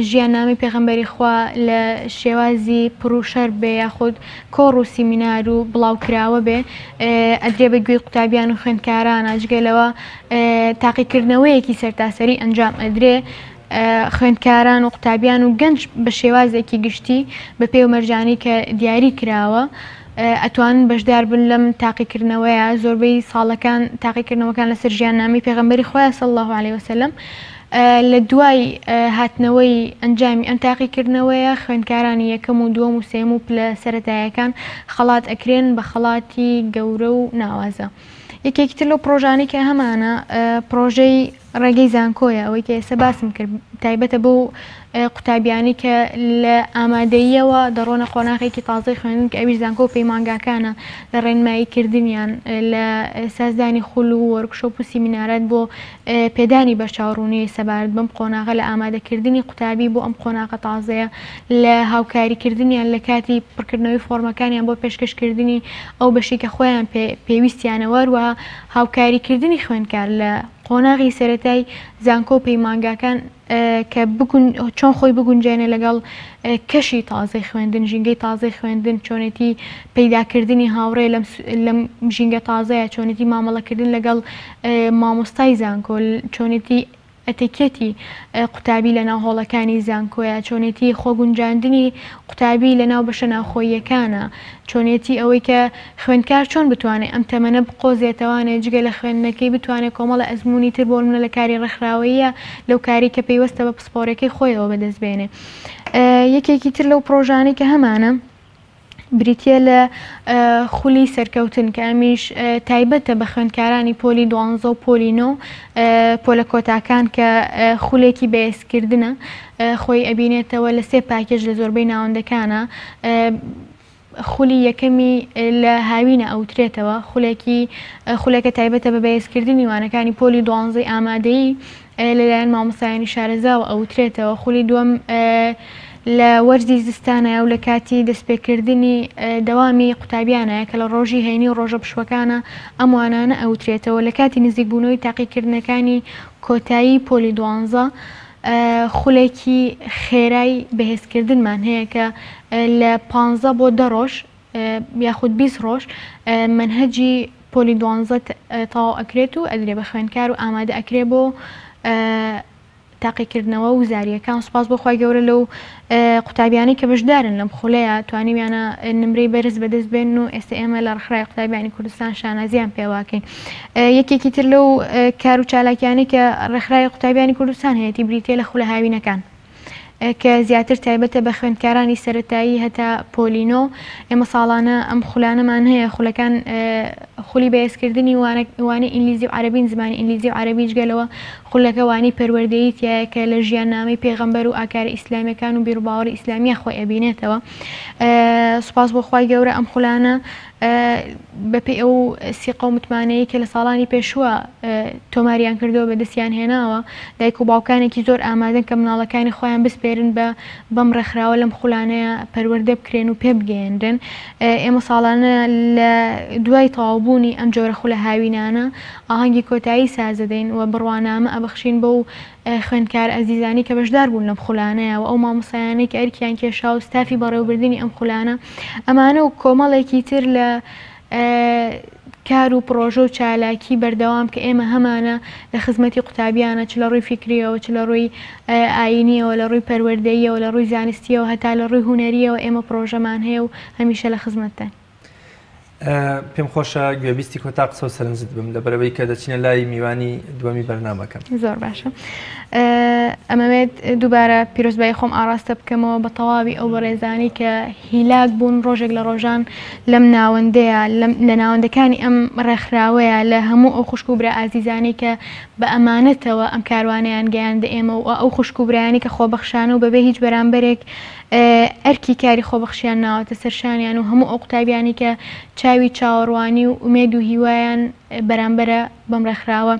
ژیاننامەی پێغەمبەری خوا لە شێ. شێوازی پڕوشەر بێ یاخود کۆڕ و سیمینار و بڵاوکراوە بێ ئەدرێ بە گوێی قوتابیان و خوێندکارانە، جگە لەوە تاقیکردنەوەیەکی سەرتاسەری ئەنجام ئەدرێ خوێندکاران و قوتابیان و گەنج بە شێوازێکی گشتی بە پێی و مەرجانەی کە دیاری کراوە ئەتوانن بەشدار بن لەم تاقیکردنەوەیە. زۆربەی ساڵەکان تاقیکردنەوەکان لەسەر ژیاننامەی پێغەمبەری خوایە صلی اللە علیە وسلم. لە دوای هاتنەوەی ئەنجامی ئەم تاقیکردنەوەیە خوێندکارانی یەکەم و دووەم و سێیەم و پلە سەرەتایەکان خەڵات ئەکرێن بە خەڵاتی گەورە و ناوازە. یەکێکی تر لەو پڕۆژانەی کە هەمانە پڕۆژەی ڕێگەی زانکۆیە، ئەوەی کە ئێستا باسم کرد تایبەتە بەو قوتابیانەی کە لە ئامادەییەوە دەڕۆنە قۆناغێکی تازەی خوێندن کە ئەویش زانکۆ و پەیمانگاکانە لە ڕێنماییکردنیان لە سازدانی خول و وۆرکشۆپ و سیمینارات بۆ پێدانی بەرچاوڕوونی سەبارەت بەم قۆناغە لە ئامادەکردنی قوتابی بۆ ئەم قۆناغە تازەیە لە هاوکاریکردنیان لە کاتی پڕکردنەوەی فۆرمەکانیان بۆ پێشکەشکردنی ئەو بەشەی کە خۆیان پێویستیانە و هەروەها هاوکاریکردنی خوێندکار لە قۆناغی سەرەتای زانکۆ و پەیمانگاکان کە چۆن خۆی بگونجێنێ لەگەڵ کەشی تازەی خوێندن، ژینگەی تازەی خوێندن، چۆنێتی پەیداکردنی هاوڕێ لەم ژینگە تازەیە، چۆنێتی مامەڵەکردن لەگەڵ مامۆستای زانکۆ، چۆنێتی ئەتەکیەتی قوتابی لەناو هۆڵەکانی زانکۆیە، چۆنێتی خۆگونجاندنی قوتابی لەناو بەشە ناوخۆییەکانە، چۆنێتی ئەوەی کە خوێندکار چۆن بتوانێ ئەم تەمەنە بقۆزێتەوانێ جگە لە خوێندنەکەی بتوانێ کۆمەڵە ئەزموونی تر بۆ نمونە لە کاری ڕێکخراوەییە لەو کارەی کە پەیوەستە بە پسپۆرەکەی خۆیەوە بەدەست بێنێ. یەکێکی تر لەو پڕۆژانەی کە هەمانە بریتییە لە خولی سەرکەوتن کە ئەمیش تایبەتە بە خوێندکارانی پۆلی دوانزە و پۆلی نۆ پۆلە کۆتاکان کە خولێکی بەهێزکردنە خۆی ئەبینێتەوە لە سێ پاکێج لە زۆربەی ناوەندەکانە خولی یەکەمی لە هاوینە ئەوترێتەوە خولێکی خولێکە تایبەتە بە بەهێزکردنی وانەکانی پۆلی دوانزەی ئامادەیی لەلایەن مامۆستایانی شارەزاوە ئەوترێتەوە، خولی دووەم لە وەرزی زستانایە و لە کاتی دەستپێکردنی دەوامی قوتابیانایە کە لە ڕۆژی هەینی و ڕۆژە پشووەکانە ئەم وانانە ئەوترێتەوە لە کاتی نزیکبوونەوەی تاقیکردنەکانی کۆتایی پۆلی دوانزە خولێکی خێرای بەهێزکردنمان هەیە کە لە پانزە بۆ دە ڕۆژ یاخود 20 ڕۆژ مەنهەجی پۆلی دوانزە تەواو ئەکرێت و ئەدرێ بە خوێندکار و ئامادە ئەکرێ بۆ تاقیکردنەوە وزاریەکان سوپاس بۆ خوای گەورە لەو قوتابیانەی کە بەشدارن لەم خولەیە توانیویانە نمرەی بەرز بەدەست بێن و ئێستا ئێمە لە ڕێکخراوی قوتابیانی کوردستان شانازیان پێواکەین یەکێکی تر لەو کار و چالاکیانەی کە ڕێکخراوی قوتابیانی کوردستان هەیەی بریتە لە خولە هاوینەکان. کە زیاتر تایبەتە بە خوێندکارانی سەرەتایی هەتا پۆلی نۆ، ئێمە ساڵانە ئەم خولانەمان هەیە، خولەکان خولی بەهێزکردنی وانەی ئینگلیزی و عەرەبین، زمانی ئینگلیزی و عەرەبی، جگە لەوە خولەکە وانەی پەروەردەیی تیایە کە لە ژیاننامەی پێغەمبەر و ئاکارە ئیسلامیەکان و بیروباوەڕی ئیسلامیە خۆی ئەبینێتەوە. سوپاس بۆ خوای گەورە ئەم خولانە بەپێی ئەو سیقە و متمانەیە کە لە ساڵانی پێشووە تۆماریان کردووە بەدەستیان هێناوە، دایک و باوکانێکی زۆر ئامادەن کە مناڵەکانی خۆیان بسپێرن بە بەم ڕێکخراوە لەم خولانەیە پەروەردە بکرێن و پێ بگەیەنرێن. ئێمە ساڵانە لە دوای تەواوبوونی ئەم جۆرە خولە هاوینانە ئاهەنگی کۆتایی سازەدەین و بڕوانامە ئەبەخشین بەو خوێندکارە ئەزیزانەی کە بەشدار بوون لەم خولانەیە و ئەو مامۆستایانەی کە ئەرکیان کێشا و ستافی بەڕێوەبردنی ئەم خولانە ئەمانە و کۆمەڵێکی تر لە کار و پڕۆژە و چالاکی بەردەوام کە ئێمە هەمانە لە خزمەتی قوتابیانە چ لە ڕووی فیکریەوە چ لە ڕووی ئایینیەوە لە ڕووی پەروەردەییەوە لە ڕووی زانستیەوە هەتا لە ڕووی هونەریەوە ئێمە پڕۆژەمان هەیە و هەمیشە لە خزمەتتان. پێم خۆشە گوێبیستی کۆتا قسە و سەرنجت بم لەبەرەوەی کە دەچینە لای میوانی دووەمی بەرنامەکەم. زۆر باشە ئەمەوێت دووبارە پیرۆزبایی خۆم ئاڕاستە بکەمەوە بە تەواوی ئەو بەڕێزانی کە هیلاک بوون ڕۆژێک لە ڕۆژان لەم ناوەندەیە لە ناوەندەکانی ئەم ڕێکخراوەیە لە هەموو ئەو خوشک و برا ئازیزانەی کە بە ئەمانەتەوە ئەم کاروانەیان گەیاندە ئێمە و ئەو خوشک و برایانی کە خۆبەخشانە و بەبێ هیچ بەرامبەرێک ئەرکی کاری خۆبەخشیان ناوەتە سەر شانیان و هەموو ئەو قوتابیانەی کە چاوی چاوەڕوانی و ئومێد و هیوایان بەرامبەرە بەم ڕێکخراوە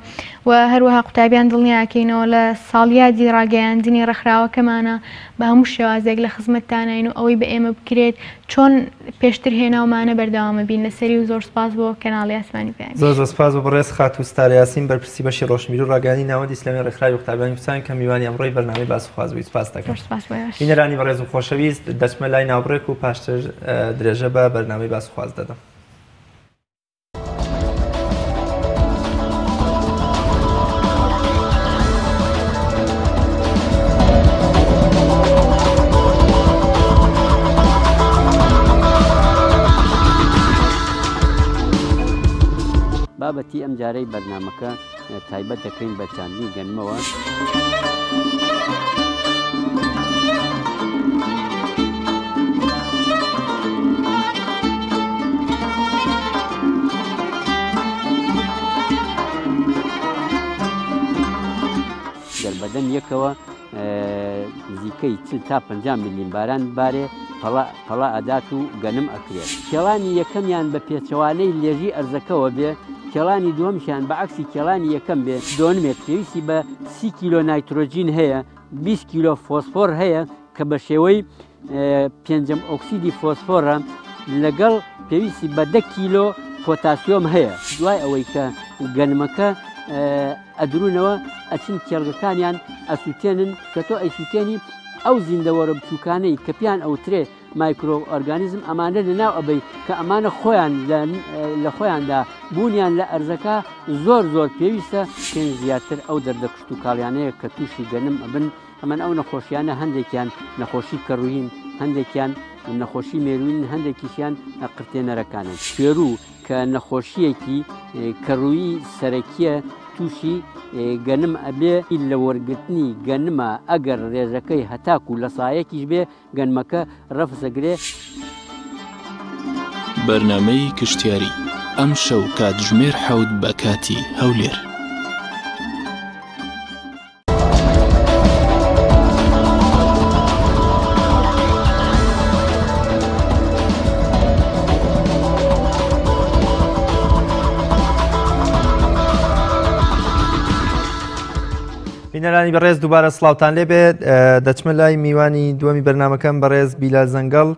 و هەروەها قوتابیان دڵنیاکەینەوە لە ساڵیادی ڕاگەیاندنی ڕێکخراوەکەمانە بە هەموو شێوازێک لە خزمەتتانین و ئەوەی بە ئێمە بکرێت چۆن پێشتر هێناومانە بەردەوامە بین لەسەری و زۆر سپاس بۆ کەناڵی ئاسمانی پەیامی. زۆر زۆر سپاس بۆ بەڕێز خاتوو ستارە یاسین بەرپرسی بەشی ڕۆشنبیری و ڕاگەیاندنی ناوەندی ئیسلامی ڕێکخراوی قوتابیانی کوردستان کە میوانی ئەمڕۆی بەرنامەی باس و خواست بووی سپاست دەکەم. زۆر سپاس بۆ ئێوەش. بینەرانی بەڕێز و خۆشەویست دەچمە لای ناوبڕێک و پاشتر درێژە بە بەرنامەی باس و خواست دەدەم. بابەتی ئەمجارەی بەرنامەکە تایبەت دەکەین بە چاندنی گەنمەوە. گەر بەدەم یەکەوە نزیکەی 40 تا 50 ملیم باران بارێ پەڵە ئەدات و گەنم ئەکرێت. کێڵانی یەکەمیان بە پێچەوانەی لێژی ئەرزەکەوە بێ، کێڵانی دووەمشیان بە عەکسی کێڵانی یەکەم بێ، دۆنمێک پێویستی بە 30 کیلۆ نایترۆجین هەیە، 20 کیلۆ فۆسفۆر هەیە کە بە شێوەی پێنجەم ئۆکسیدی فۆسفۆرە، لەگەڵ پێویستی بە 10 کیلۆ پۆتاسیۆم هەیە. دوای ئەوەی کە گەنمەکە ئەدرونەوە ئەچن کێڵگەکانیان ئەسووتێنن، کە تۆ ئەیسووتێنی ئەو زیندەوەرە بچووکانەی کە پێیان ئەوترێ مایکرۆ ئۆرگانیزم ئەمانە لەناو ئەبەی کە ئەمانە خۆیان لە خۆیاندا بوونیان لە ئەرزەکە زۆر زۆر پێویستە. پێنج زیاتر ئەو دەردە کشتوکاڵیانەیە کە تووشی گەنم ئەبن، ئەمن ئەو نەخۆشیانە هەندێکیان نەخۆشی کەڕووین، هەندێکیان نەخۆشی مێروین، هەندێکیشیان قرتێنەرەکانن. کوێرو کە نەخۆشییەکی کەڕووی سەرەکییە تووشی گەنم ئەبێ، لە وەرگرتنی گەنمە ئەگەر ڕێژەکەی هەتاکوو لە سایەکیش بێ گەنمەکە ڕەفز ئەگرێ. بەرنامەی کشتیاری ئەمشەو کاتژمێر حەوت بە کاتی هەولێر. بینەرانی بەڕێز دووبارە سڵاوتان لێبێت دەچمە لای میوانی دووەمی بەرنمەکەم بەڕێز بیلا زەنگەڵ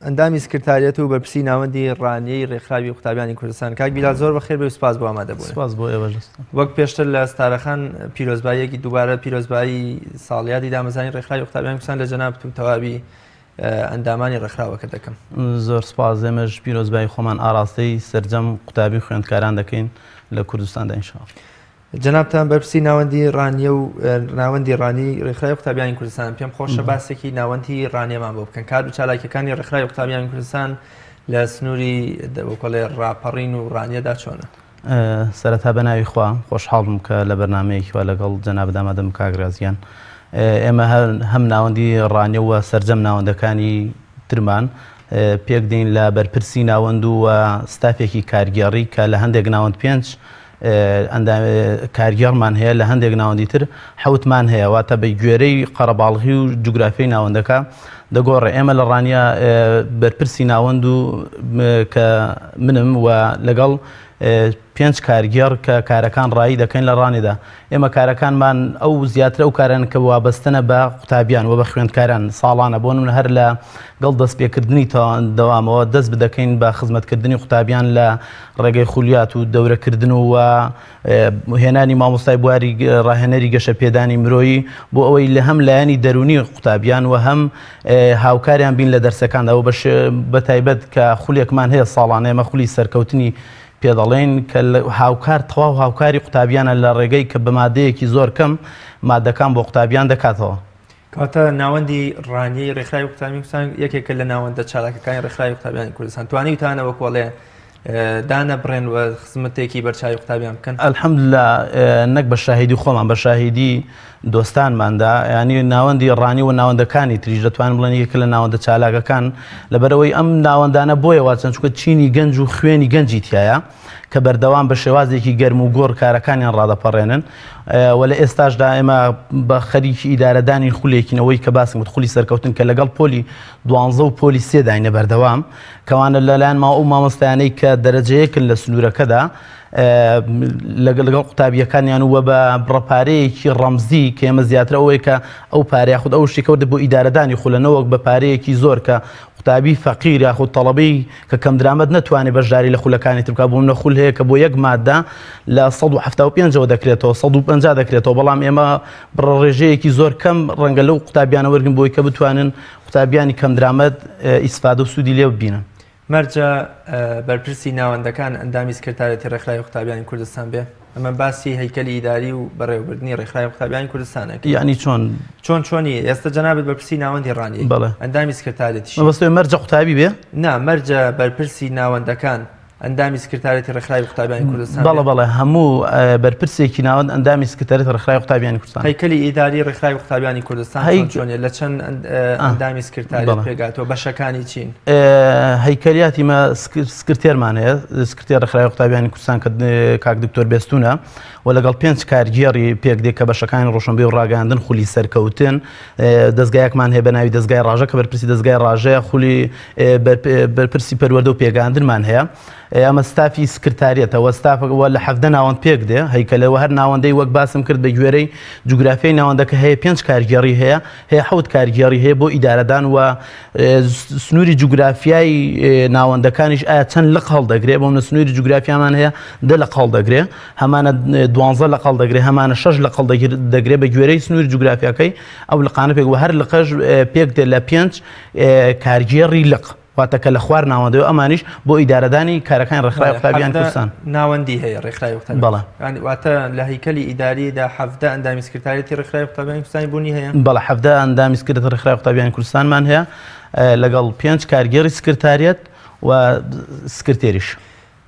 ئەندامی سکرتاریەت و بەرپرسی ناوەندی ڕانیەی ڕێکخراوی قوتابیانی کوردستان. کاک بیلال زۆر بەخێر بێ و سپاس بۆ ئامادەبوون. سپاس بۆ ئێوەش. وەک پێشتر لە ستارەخان پیرۆزباییەکی دووبارە پیرۆزبایی ساڵیادی دامەزرانی ڕێکخراوی قوتابیانی کوردستان لە جەنابت و تەواوی ئەندامانی ڕێکخراوەکە دەکەم. زۆر سپاس. ئێمەش پیرۆزبایی خۆمان ئاراستەی سەرجەم قوتابی و خوێندکاران دەکەین لە کوردستاندا ئینشاءاللە. جەنابتان بەرپرسی ناوەندی ڕانیە و ناوەندی ڕانی ڕێکخراوی قوتابیانی کوردستان، پێم خۆشە باسێکی ناوەندی ڕانیەمان بۆ بکەن. کار و چالاکیەکانی ڕێکخراوی قوتابیانی کوردستان لە سنووری وەکۆڵێ ڕاپەڕین و ڕانیەدا چۆنە؟ سەرەتا بە ناوی خوا خۆشحاڵم کە لە بەرنمەیەکی وا لەگەڵ جەنابت ئامادەم کاک ڕیاز گیان. ئێمە هەم ناوەندی ڕانیە و سەرجەم ناوەندەکانی ترمان پێک دێین لە بەرپرسی ناوەند و ستافێکی کارگێڕی کە لە هەندێک ناوەند پێنج کارگێڕمان هەیە، لە هەندێک ناوەندی تر حەوتمان هەیە، واتە بە گوێرەی قەرەباڵغی و جوگرافیای ناوەندەکە دەگۆڕێ. ئێمە لە ڕانیە بەرپرسی ناوەند و کە منم و لەگەڵ پێنج کارگێڕ کە کارەکان ڕایی دەکەین لە ڕانیدا. ئێمە کارەکانمان ئەو زیاتر ئەو کارن کە وابەستەنە بە قوتابیان و بە خوێندکاران ساڵانە، بۆ نمونە هەر لە گەڵ دەستپێکردنی دەوامەوە دەست بدەکەین بە خزمەتکردنی قوتابیان لە ڕێگەی خولیات و دەورەکردن و هێنانی مامۆستای بواری ڕاهێنەری گەشەپێدانی مرۆیی بۆ ئەوەی لە هەم لایەنی دەرونی قوتابیان و هەم هاوکاریان بین لە دەرسەکاندا و بە تایبەت کە خولێکمان هەیە ساڵانە ئێمە خولی سەرکەوتنی پێدەڵێین کە هاوکار تەواو هاوکاری قوتابیانە لە ڕێگەی کە بە مادەیەکی زۆر کەم مادەکان بۆ قوتابیان دەکاتەوە. کەواتە ناوەندی ڕانیەی ڕێکخراوی قوتابیانی کوردستان یەکێکە لە ناوەندە چالاکەکانی ڕێکخراوی قوتابیانی کوردستان. توانیوتانە وەکۆڵێ دانەبڕێن و خزمەتێکی بەرچاوی قوتابیان بکەن؟ الحمدللە نەک بە شاهیدی خۆمان، بە شاهیدی دۆستانماندا، ینی ناوەندی ڕانی و ناوەندەکانی تریش دەتوانم بڵێن یەکێکە لە ناوەندە چالاکەکان، لەبەرئەوەی ئەم ناوەندانە بۆیە واچەن چونکە چینی گەنج و خوێنی گەنجی تایە کە بەردەوام بە شێوازێکی گەرم و گوڕ کارەکانیان ڕادەپەڕێنن. و لە ئێستاشدا ئێمە بە خەریکی ئیدارەدانی خولێکین ئەوەی کە باسم کرد خولی سەرکەوتن کە لەگەڵ پۆلی دوانزە و پۆلی سێ داینە بەردەوام کەوانە لەلایەن ما ئەو مامۆستایانەی کە دەرەجەیەکن لە سنوورەکەدا لەگەڵ قوتابیەکانیان و بە بڕە پارەیەکی ڕەمزی کە ئێمە زیاتر ئەوەیە کە ئەو پارە یاخود ئەو شتێکە بۆ ئیدارەدانی خولە نەوەک بە پارەیەکی زۆر کە قوتابی فەقیر یاخود تەڵەبەی کە کەمدرامەت نەتوانێت بەشداری لە خولەکانی تر بکات، بۆ منە خول هەیە کە بۆ یەک مادە لە 175 ەوە دەکرێتەوە 150 دەکرێتەوە، بەڵام ئێمە بڕە ڕێژەیەکی زۆر کەم ڕەنگە لەو قوتابیانە وەرگن بۆی کە بتوانن قوتابیانی کەمدرامەت ئیسفادە و سوودی لێ ببینن. مەرجە بەرپرسی ناوەندەکان ئەندامی سکرتارێتی ڕێکخراوی قوتابیانی کوردستان بێ؟ ئەمە باسی هەیکەلی ئیداری و بەڕێوەبردنی ڕێکخراوی قوتابیانی کوردستانە. یعنی چۆن؟ چۆن چۆنی ئێستا جەنابت بەرپرسی ناوەندی ڕانیەی. بەڵێ. ئەندامی سکرتارێتیشی. مەبەستێ مەرجە قوتابی بێ؟ نا مەرجە بەرپرسی ناوەندەکان ئەندامی سکرتارێتی ڕێکخراوی قوتابیانی کوردستان بەڵێ بەڵێ هەموو بەرپرسێکی ناوەند ئەندامی سکرتارێتی ڕێکخراوی قوتابیانی کوردستان. هەیکەلی ئیداری ڕێکخراوی قوتابیانی کوردستان چۆن چۆنیە؟ لە چەند ئەندامی سکرتارێت پێکهاتووە؟ بەشەکانی چین؟ هەیکەلیاتی مە سکرتێرمان هەیە، سکرتێر ڕێکخراوی قوتابیانی کوردستان کە کاک دکتۆر بێستونە و لەگەڵ پێنج کارگێڕی پێک دێ کە بەشەکانی ڕۆشنبیر و ڕاگەیاندن خولی سەرکەوتن دەزگایەکمان هەیە بە ناوی دەزگای ڕاژە کە بەرپرسی دەزگای ڕاژەیە خولی بەرپرسی پەروەردە و پێگەیاندنمان هەیە ئەمە ستافی سکرتاریەتە وە ستافەوە لە 17 ناوەند پێک دێ هەیکەلە وە هەر ناوەندەی وەک باسم کرد بە گوێرەی جوگرافیای ناوەندەکە هەیە پێنج کارگێڕی هەیە هەیە حەوت کارگێڕی هەیە بۆ ئیدارەدان و سنووری جوگرافیای ناوەندەکانیش ئایا چەند لق هەڵدەگرێ بۆ منە سنووری جوگرافیامان هەیە دە لق هەڵدەگرێ هەمانە دوانزە لق هەڵدەگرێ هەمانە شەش لق هەڵدەگرێ بە گوێرەی سنووری جوگرافیاکەی ئەو لقانە پێک و هەر لقەش پێک دێت لە پێنج کارگێڕی لق. واتە کە لە خوار ناوەندەوە ئەمانیش بۆ ئیدارەدانی کارەکانی ڕێکخراوی قوتابیان کوردستان. ناوەندی هەیە ڕێکخراوی قوتابیان. بەڵێ. یانی واتە لە هەیکەلی ئیداریدا 17 ئەندامی سکرتاریەتی ڕێکخراوی قوتابیانی کوردستانی بوونی هەیە؟ بەڵێ 17 ئەندامی سکرتاریەتی ڕێکخراوی قوتابیانی کوردستانمان هەیە لەگەڵ پێنج کارگێڕی سکرتاریەت و سکرتێریش.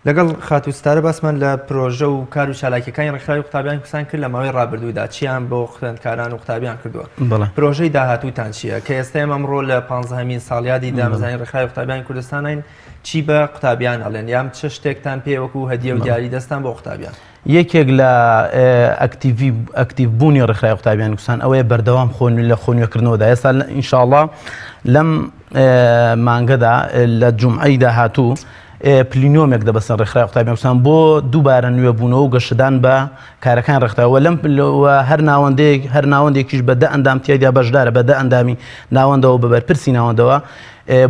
لەگەڵ خاتوو ستارە باسمان لە پرۆژە و کار و چالاکیەکانی ڕێکخراوی قوتابیانی کوردستان کرد لە ماوەی ڕابردوودا چیان بۆ خوێندکاران و قوتابیان کردووە پرۆژەی داهاتووتان چییە کە ئێستا ئێمە ئەمڕۆ لە پانزەهەمین ساڵیادی دامەزرانی ڕێکخراوی قوتابیانی کوردستانین چی بە قوتابیان ئەڵێن یان چ شتێکتان پێ وەکو هەدیە و دیاری دەستان بۆ قوتابیان؟ یەکێک لە ئەکتیڤی ئەکتیڤ بوونی ڕێکخراوی قوتابیانی کوردستان ئەوەیە بەردەوام خۆ لە خۆ نوێکردنەوەدا ئێستا ئینشاڵڵا لەم مانگەدا لە جومعەی داهاتوو پلینۆمێک دەبەستن ڕێکخراوی قوتابیان کوردستان بۆ دووبارە نوێبوونەوە و گەشەدان بە کارەکان ڕێکخراوە لەم هەر ناوەندێک هەر ناوەندێکیش بە دە ئەندام تیایدا بەشدارە بە دە ئەندامی ناوەندەوە بە بەرپرسی ناوەندەوە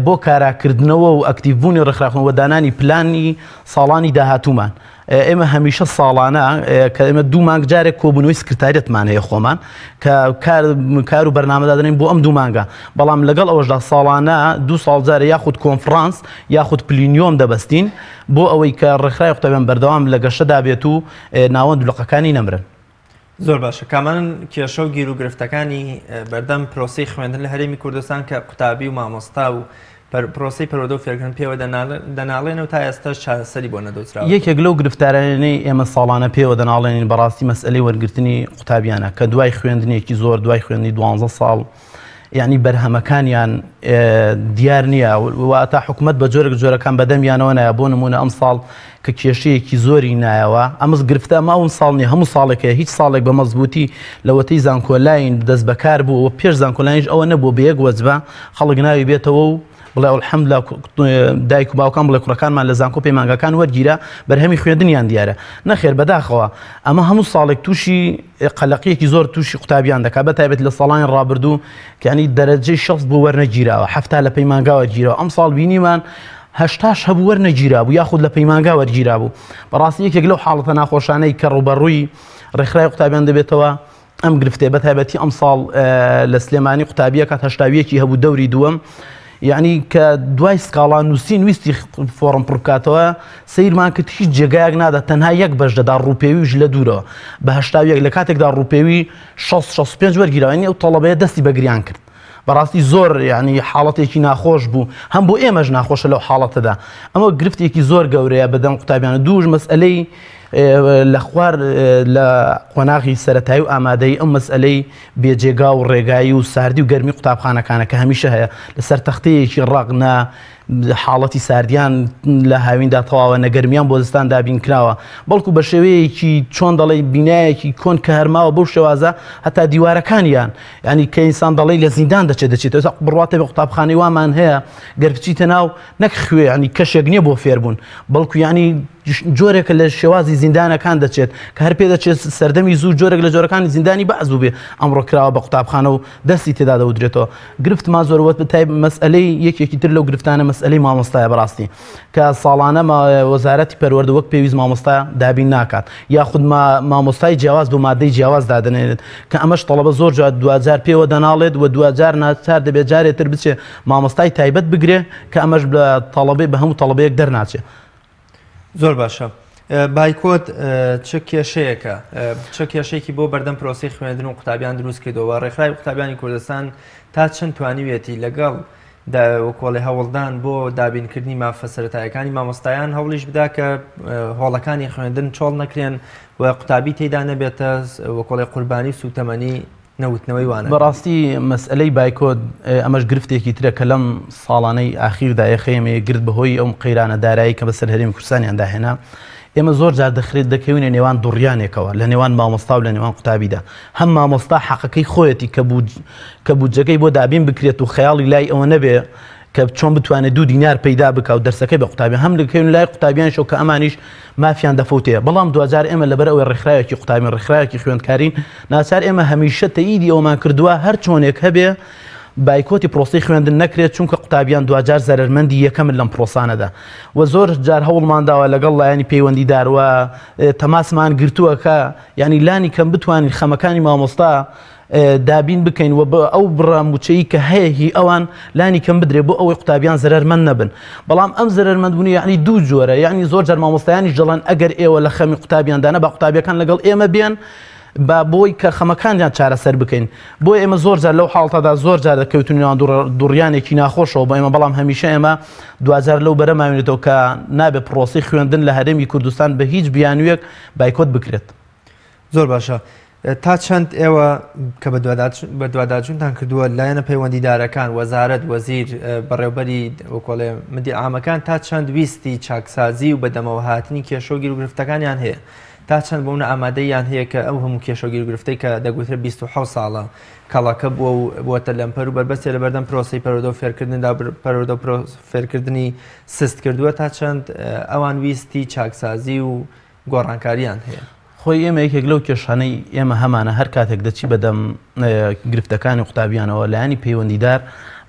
بۆ کاراکردنەوە و ئەکتیڤبوونی ڕێکخراوە و دانانی پلانی ساڵانی داهاتوومان. ئێمە هەمیشە ساڵانە کە ئێمە دوو مانگ جارێک کۆبوونەوەی سکرتاریەتمان هەیە خۆمان کە کار کار و بەرنامە دادەنێین بۆ ئەم دوو مانگە بەڵام لەگەڵ ئەوەشدا ساڵانە دوو ساڵ جارێ یاخود کۆنفرانس یاخود پلینیۆم دەبەستین بۆ ئەوەی کە ڕێکخراوی قوتابیان بەردەوام لە گەشەدا بێت و ناوەند و لقەکانی نەمرن. زۆر باشە کامانن کێشە و گیروگرفتەکانی بەردەم پرۆسەی خوێندن لە هەرێمی کوردستان کە قوتابی و مامۆستا و پرۆسەی پەروەردە و فێرکردن پێوە دەناڵێن و تا ئێستاش چارەسەری بۆ نەدۆزراوەتەوە؟ یەکێک لەو گرفتارانەی ئێمە ساڵانە پێوە دەناڵێنین بەڕاستی مەسئەلەی وەرگرتنی قوتابیانە کە دوای خوێندنێکی زۆر دوای خوێندنی دوانزە ساڵ یعنی بەرهەمەکانیان دیار نییە واتە حکومەت بە جۆرێک جۆرەکان بەدەمیانەوە نایە بۆ نمونە ئەم ساڵ کە کێشەیەکی زۆری نایەوە ئەمەز گرفتە ئەمە ئەوم ساڵ نیە هەموو ساڵێک هەیە هیچ ساڵێک بە مەزبووتی لەوەتەی زانکۆلاین دەست بەکار بوو و پێش زانکۆلاینش ئەوە نەبوو بە یەک وەجبە خەڵک ناوی بێتەوە و بڵێ الحمدلله دایک و باوکان بڵێ کوڕەکانمان لە زانکۆ پەیمانگاکان وەرگیرا بەرهەمی خوێندنیان دیارە نەخێر بەداخەوە ئەمە هەموو ساڵێک تووشی قەلەقیەکی زۆر تووشی قوتابیان دەکات بە تایبەت لە ساڵانی ڕابردوو کەنی دەرەجەی شەست بۆ وەرنەگیراوە حەفتا لە پەیمانگاوە گیرەوە ئەم ساڵ بینیمان هەشتاش هەبوو وەرنەگیرابوو یاخود لە پەیمانگا وەرگیرابوو بەڕاستی یەکێک لەو حاڵەتە ناخۆشانەی کە ڕووبەڕووی ڕێکخراوی قوتابیان دەبێتەوە ئەم گرفتەیە بە تایبەتی ئەمساڵ لە سلێمانی قوتابیەکە هەشتاویەکی هەبوو دەوری دووەم یعنی کە دوای سکاڵا نووسین ویستی فۆڕم پڕ بکاتەوە سیرمان کرد هیچ جێگایەک نادا تەنها یەک بەش دەدا ڕووپێویش لە دوورەوە بە هەشتاویەک لە کاتێکدا ڕووپێوی 65 وەرگیراوە یعنی ئەو تەڵەبەیە دەستی بە گریان کرد بەڕاستی زۆر یعنی حاڵەتێکی ناخۆش بوو هەم بۆ ئێمەش ناخۆشە لەو حاڵەتەدا ئەمە گرفتێکی زۆر گەورەیە بەدەم قوتابیانە دووش مەسئلەی لە خوار لە قۆناغی سەتایی و ئامادەی ئەم مەسئلەی بێجێگا و ڕێگایی و ساردی و گەرمی قوتابخانەکانە کە هەمیشە هەیە لەسەر تەختەیەکی ڕەق نە حاڵەتی ساردیان لە هاویندا تەواوە نە گەرمیان بۆ زستان دابین کراوە بەڵکو بە شێوەیەکی چۆن دەڵێی بینایەکی کۆن کە هەرماوە بەو شێوازە هەتا دیوارەکانیان ینی کە ئینسان دەڵێی لە زیندان دەچێت دەچێتەوە بڕواتە بە قوتابخانەی وامان هەیە گەر بچیتە ناو نەک خوێ ینی کەشێک نییە بۆ فێربوون بەڵکو ینی جۆرێکە لە شێوازی زیندانەکان دەچێت کە هەر پێ دەچێت سەردەمی زوو جۆرێک لە جۆرەکانی زیندانی بەعس بووبێ ئەمڕۆ کراوە بە قوتابخانە و دەستی تێدا دەودرێتەوە گرفتمان زۆر وەت بەتای مەسئلەی یەکێکی تر لەو گرفتانە مەسئلەی مامۆستایە بەڕاستی کە ساڵانە وەزارەتی پەروەردە وەک پێویست مامۆستا دابین ناکات یاخود مامۆستای جیاواز بۆ مادەی جیاواز دادەنێت کە ئەمەش تەڵەبە زۆر جار دواجار پێوە دەناڵێت و دواجار ناچار دەبێت جارێ تر بچێ مامۆستای تایبەت بگرێ کە ئەمەش بە تەڵەبەی بە هەموو تەڵەبەیەک دەرناچێ. زۆر باشە بایکۆت چ کێشەیەکە چ کێشەیەکی بۆ بەردەم پرۆسی خوێندن و قوتابیان دروست کردەوە ڕێکخراوی قوتابیانی کوردستان تا چەند توانیویەتی لەگەڵ وەکۆڵێ هەوڵدان بۆ دابینکردنی مافە سەتایەکانی مامۆستایان هەوڵیش بدا کە هۆڵەکانی خوێندن چۆڵ نەکرێن و قوتابی تێدا نەبێتە وەکۆڵێ قوربانی و سوتەمەنی نەوتنەوەی وانە. بەڕاستی مەسئەلەی بایکۆت ئەمەش گرفتێکی ترە کە لەم ساڵانەی ئاخیردا یەخەیەمەیە گرت بەهۆی ئەو قەیرانە دارایی کە بەسەر هەرێمی کوردستانیان داهێنا ئێمە زۆر جار دەخرێت دەکەوینە نێوان دوڕیانێکەوە لە نێوان مامۆستا و لە نێوان قوتابیدا هەم مامۆستا حەقەکەی خۆیەتی کە کە بودجەکەی بۆ دابین بکرێت و خەیاڵی لای ئەوە نەبێ کە چۆن بتوانێت دوو دینار پەیدا بکا و دەرسەکەی بە قوتابیان هەم دەکەوین لای قوتابیانیشەوە کە ئەمانیش مافیان دەفەوتێ بەڵام دواجار ئێمە لەبەر ئەوەی ڕێکخراوێکی قوتابین ڕێکخراوێکی خوێندکارین ناچار ئێمە هەمیشە تەئیدی ئەومان کردووە هەر چۆنێک هەبێ بایکۆتی پرۆسەی خوێندن نەکرێت چونکە قوتابیان دواجار زەرەرمەندی یەکەمن لەم پرۆسانەدا و زۆر جار هەوڵمان داوە لەگەڵ لایەنی پەیوەندیدار و تەماسمان گرتووە کە یعنی لانی کەم بتوانین خەمەکانی مامۆستا دابین بکەین و بە ئەو بڕە مووچەی کە هەیە هی ئەوان لانی کەم بدرێ بۆ ئەوەی قوتابیان زەرەرمەند نەبن بەڵام ئەم زەرەرمەندبوونی یعنی دوو جۆرە یعنی زۆر جار مامۆستایانیش دەڵێن ئەگەر ئێوە لە خەمی قوتابیاندانە با قوتابیەکان لەگەڵ ئێمە بێن با بۆی کە خەمەکانیان چارەسەر بکەین بۆ ئێمە زۆر جار لەو حاڵتەدا زۆر جار دەکەوتن نێوان دوڕیانێکی ناخۆشەوە بۆ ئێمە بەڵام هەمیشە ئێمە دواجار لەو بەرە ماوینێتەوە کە نابێت پرۆسی خوێندن لە هەرێمی کوردستان بە هیچ بیانوویەک بایکۆت بکرێت. زۆر باشە تا چەند ئێوە کە بەدواداچوونتان کردووە لایەنە پەیوەندیدارەکان وەزارەت وەزیر بەڕێوبەری وەکۆڵێ مدیر عامەکان تا چەند ویستی چاکسازی و بەدەمەوە هاتنی کێشە و گیروگرفتەکانیان هەیە تا چەند بۆ منە ئامادەیان هەیە کە ئەو هەموو کێشە و گیروگرفتەی کە دەگوترێت 27 ساڵە کەڵەکە بووە و بووەتە لەمپەر و بەربەستێ لە بەردەم پرۆسەی پەروەردە و فێرکردندا پەروەردە و فێرکردنی سست کردووە تا چەند ئەوان ویستی چاکسازی و گۆڕانکارییان هەیە. خۆی ئێمە یەکێک لەو کێشانەی ئێمە هەمانە هەر کاتێک دەچی بەدەم گرفتەکانی قوتابیانەوە لایەنی پەیوەندیدار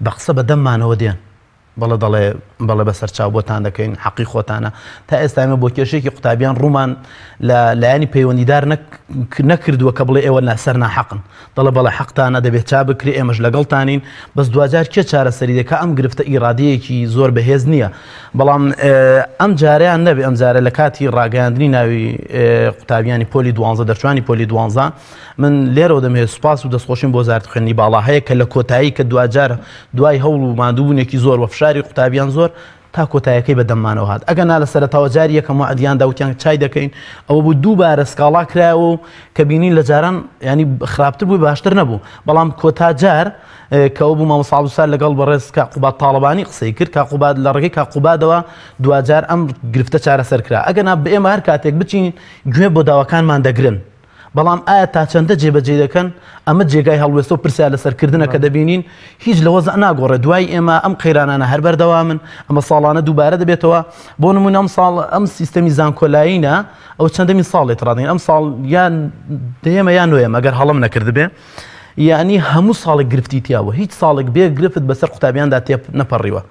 بە قسە بە دەممانەوە دێن بەڵێ دەڵێ بەڵێ بەسەر چاو بۆتان دەکەین حەقی خۆتانە تا ئێستا ئێمە بۆ کێشێکی قوتابیان ڕوومان لە لایەنی پەیوەندیدار نەکردووە کە بڵێ ئێوە لەسەر ناحەقن دەڵێ بەڵێ حەقتانە دەبێت چا بکرێ ئێمەش لەگەڵتانین بەس دواجار کێ چارەسەری دەکا ئەم گرفتە ئیرادەیەکی زۆر بەهێز نییە بەڵام ئەم جارەیان نەبێ ئەم جارە لە کاتی ڕاگەیاندنی ناوی قوتابیانی پۆلی دوانزە دەرچوانی پۆلی دوانزە من لێرەوە دەمەوێت سوپاس و دەستخۆشیم بۆ وەزارەتی خوێندنی باڵا هەیە کە لە کۆتایی کە دواجار دوای هەوڵ و ماندووبوونێکی زۆر و فشاری قوتابیان زۆر تا کۆتایەکەی بە دەممانەوە هات ئەگەر نا لە سەرەتاوە جاری یەکەم وەعدیان دا وتیان چای دەکەین ئەوە بوو دووبارە سکاڵا کرایەوە و کە بینین لە جاران ینی خراپتر بوو باشتر نەبوو بەڵام کۆتا جار کەەوە بوو مامۆستا عەبدولستار لەگەڵ بەڕێز کاک قوباد تاڵەبانی قسەی کرد کاک قوباد لە ڕێگەی کاک قوبادەوە دواجار ئەم گرفتە چارەسەر کرا ئەگەر نا ئێمە هەر کاتێک بچین گوێ بۆ داواکانمان دەگرن بەڵام ئایا تا چەندە جێبەجێی دەکەن؟ ئەمە جێگای هەڵوێستە و پرسیار لەسەر کردنە کە دەبینین هیچ لە وەزع ناگۆڕێت. دوای ئێمە ئەم قەیرانانە هەر بەردەوامن، ئەمە ساڵانە دووبارە دەبێتەوە. بۆ نموونە ئەمساڵ ئەم سیستەمی زانکۆلاینە ئەوە چەندەمین ساڵێت ڕادەین ئەمساڵ یان دەیەمە یان نۆیەمە ئەگەر هەڵەم نەکردبێ یعنی هەموو ساڵێک گرفتی تیاوە هیچ ساڵێک بێ گرفت بەسەر قوتابیاندا تێپ نەپەڕیوە.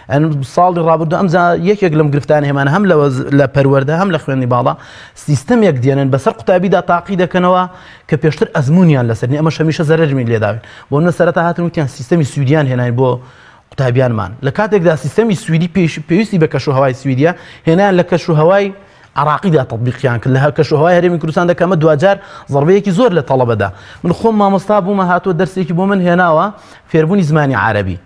ساڵی ڕابردوو ئەمجا یەکێک لەم گرفتانە هێمانە هەم لە پەروەردە هەم لە خوێندنی باڵا سیستەمێک دێنن بەسەر قوتابیدا تاقی دەکەنەوە کە پێشتر ئەزمونیان لەسەر نیە ئەمەش هەمیشە زەرەرمین لێداوین بۆ نە سەرەتا هاتن وتیان سیستەمی سویدیان هێناین بۆ قوتابیانمان لە کاتێکدا سیستەمی سویدی پێویستی بە کەشوهەوای سویدیە هێنان لە کەشوهەوای عراقیدا تطبیقیان کرد لە هەر کەشوهەوای هەرێمی کوردستان دەکەمە دواجار زەربەیەکی زۆر لە تەڵەبەدا من خۆم مامۆستا بوومە هاتووە دەرسێکی بۆ من هێناوە فێربوونی زمانی عربی.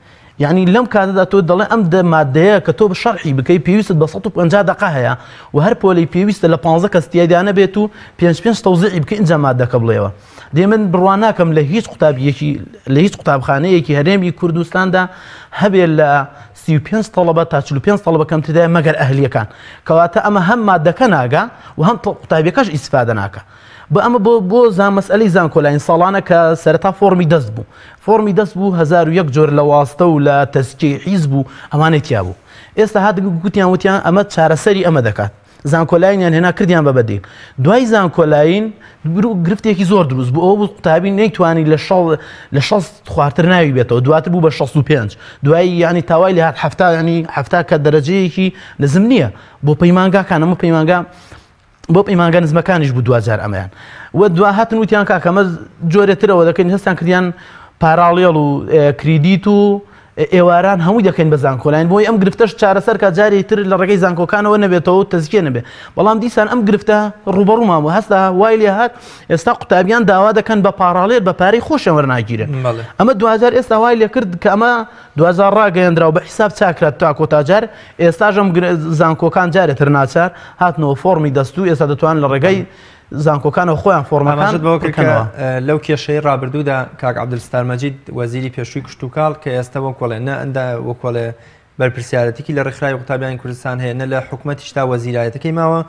یعنی لەم کاتەدا تۆ دەڵێ ئەم دە مادەیە کە تۆ شەرحی بکەی پێویستت بە 150 دقە هەیە و هەر پۆلی پێویستە لە 15 کەس تیایدا نەبێت و پێنج پێنج تەوزیعی بکەی ئینجا مادەکە بڵێەوە. دێ من بڕوا ناکەم لە هیچ قوتابیەکی لە هیچ قوتابخانەیەکی هەرێمی کوردستاندا هەبێ لە 35 تەڵەبە تا 45 تەڵەبە کەمتردایە مەگەر ئەهلیەکان. کەواتە ئەمە هەم مادەکە ناگا و هەم قوتابیەکەش ئیسفادە ناکا. بە ئەمە بۆ بۆ زان مەسئلەی زانکۆلاین ساڵانە کە سەرەتا فۆڕمی دەست بوو فۆڕمی دەست بوو 1001 جۆر لە واستە و لە تەزکیەی حیزب و ئەوانەی تیا بوو. ئێستا هات گوتیان وتیان ئەمە چارەسەری ئەمە دەکات. زانکۆلاینیان هێنا کردیان بە بەدیل. دوای زانکۆلاین گرفتێکی زۆر دروست بوو ئەوە بوو قوتابی نەیتوانی لە شەڵ لە 60 خوارتر ناوی بێتەوە دواتر بوو بە 65 دوایی یعنی تاوای لێ هات 70 یعنی 70 کە دەرەجەیەکی نزم نییە بۆ پەیمانگاکان ئەمە پەیمانگا بۆ پەیمانگا نزمەکانیش بوو دواجار ئەمەیان و دوا هاتن وتیان کاکە ئەمە جۆرێترەوە دەکەین هەستان کردیان parallel و credit و ئێواران هەمووی دەکەین بە زانکۆلاین بۆی ئەم گرفتەش چارەسەر کا جارێ تر لە ڕێگەی زانکۆکانەوە نەبێتەوە و تەزکیە نەبێ بەڵام دیسان ئەم گرفتە ڕووبەڕوومان بوو هەستا وای لێ هات ئێستا قوتابیان داوا دەکەن بە parallel بە پارەی خۆشیان وەرناگیرن ئەمە دواجار ئێستا وای لێ کرد کە ئەمە دواجار ڕاگەیەندرا و بە حیساب چاکرا تا کۆتاجار ئێستاش ئەم زانکۆکان جارێ تر ناچار هاتنەوە فۆڕمی دەستوو ئێستا دەتوان لە ڕێگەی زانکۆکانەوە خۆیان فۆڕمەکان ئاماژەت بەوە کرد کە بکەنەوە. لەو کێشەی ڕابردوودا کاک عەبدولستار مەجید وەزیری پێشووی کشتوکاڵ کە ئێستا وەکۆڵێ نە ئەندا وەکۆڵێ بەرپرسیارەتیکی لە ڕێکخراوی قوتابیانی کوردستان هەیە نە لە حکومەتیشدا وەزیرایەتەکەی ماوە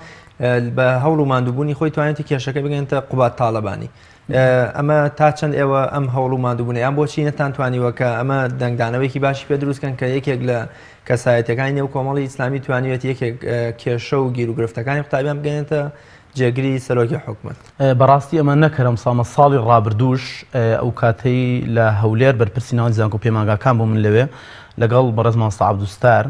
بە هەوڵ و ماندووبوونی خۆی توانێتی کێشەکە بگەێنتە قوباد تاڵەبانی ئەمە تا چەند ئێوە ئەم هەوڵ و ماندووبوونە یان بۆچی نەتانتوانیوە کە ئەمە دەنگدانەوەیەکی باشی پێ دروستکەن کە یەکێک لە کەسایەتەکانی نێو کۆمەڵی ئیسلامی توانیوێت یەکێک کێشە و گیروگرفتەکانی قوتابیان بگەێنێتە جێگری سەرۆکی حکومەت. بەڕاستی ئەمە نەک هەر ئەمساڵ ساڵی ڕابردووش ئەو کاتەی لە هەولێر بەرپرسی ناوەندی زانکۆ پەیمانگاکان بووم من لەوێ لەگەڵ بەڕێز مامۆستا عەبدولستار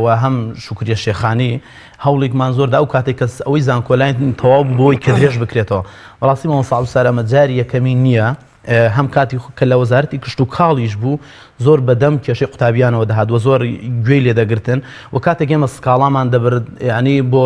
و هەم شوکریە شێخانی هەوڵێکمان زۆر دا ئەو کاتێک کە ئەوەی زانکۆلاین تەواو بوو بۆی کە درێژ بکرێتەوە. بەڕاستی مامۆستا عەبدولستار ئەمە جاری یەکەمین نییە هەم کاتی کە لە وەزارەتی کشتوکاڵیش بوو زۆر بەدەم کێشەی قوتابیانەوە دەهات و زۆر گوێی لێ دەگرتن و کاتێک ئێمە سکاڵامان دەبرد ینی بۆ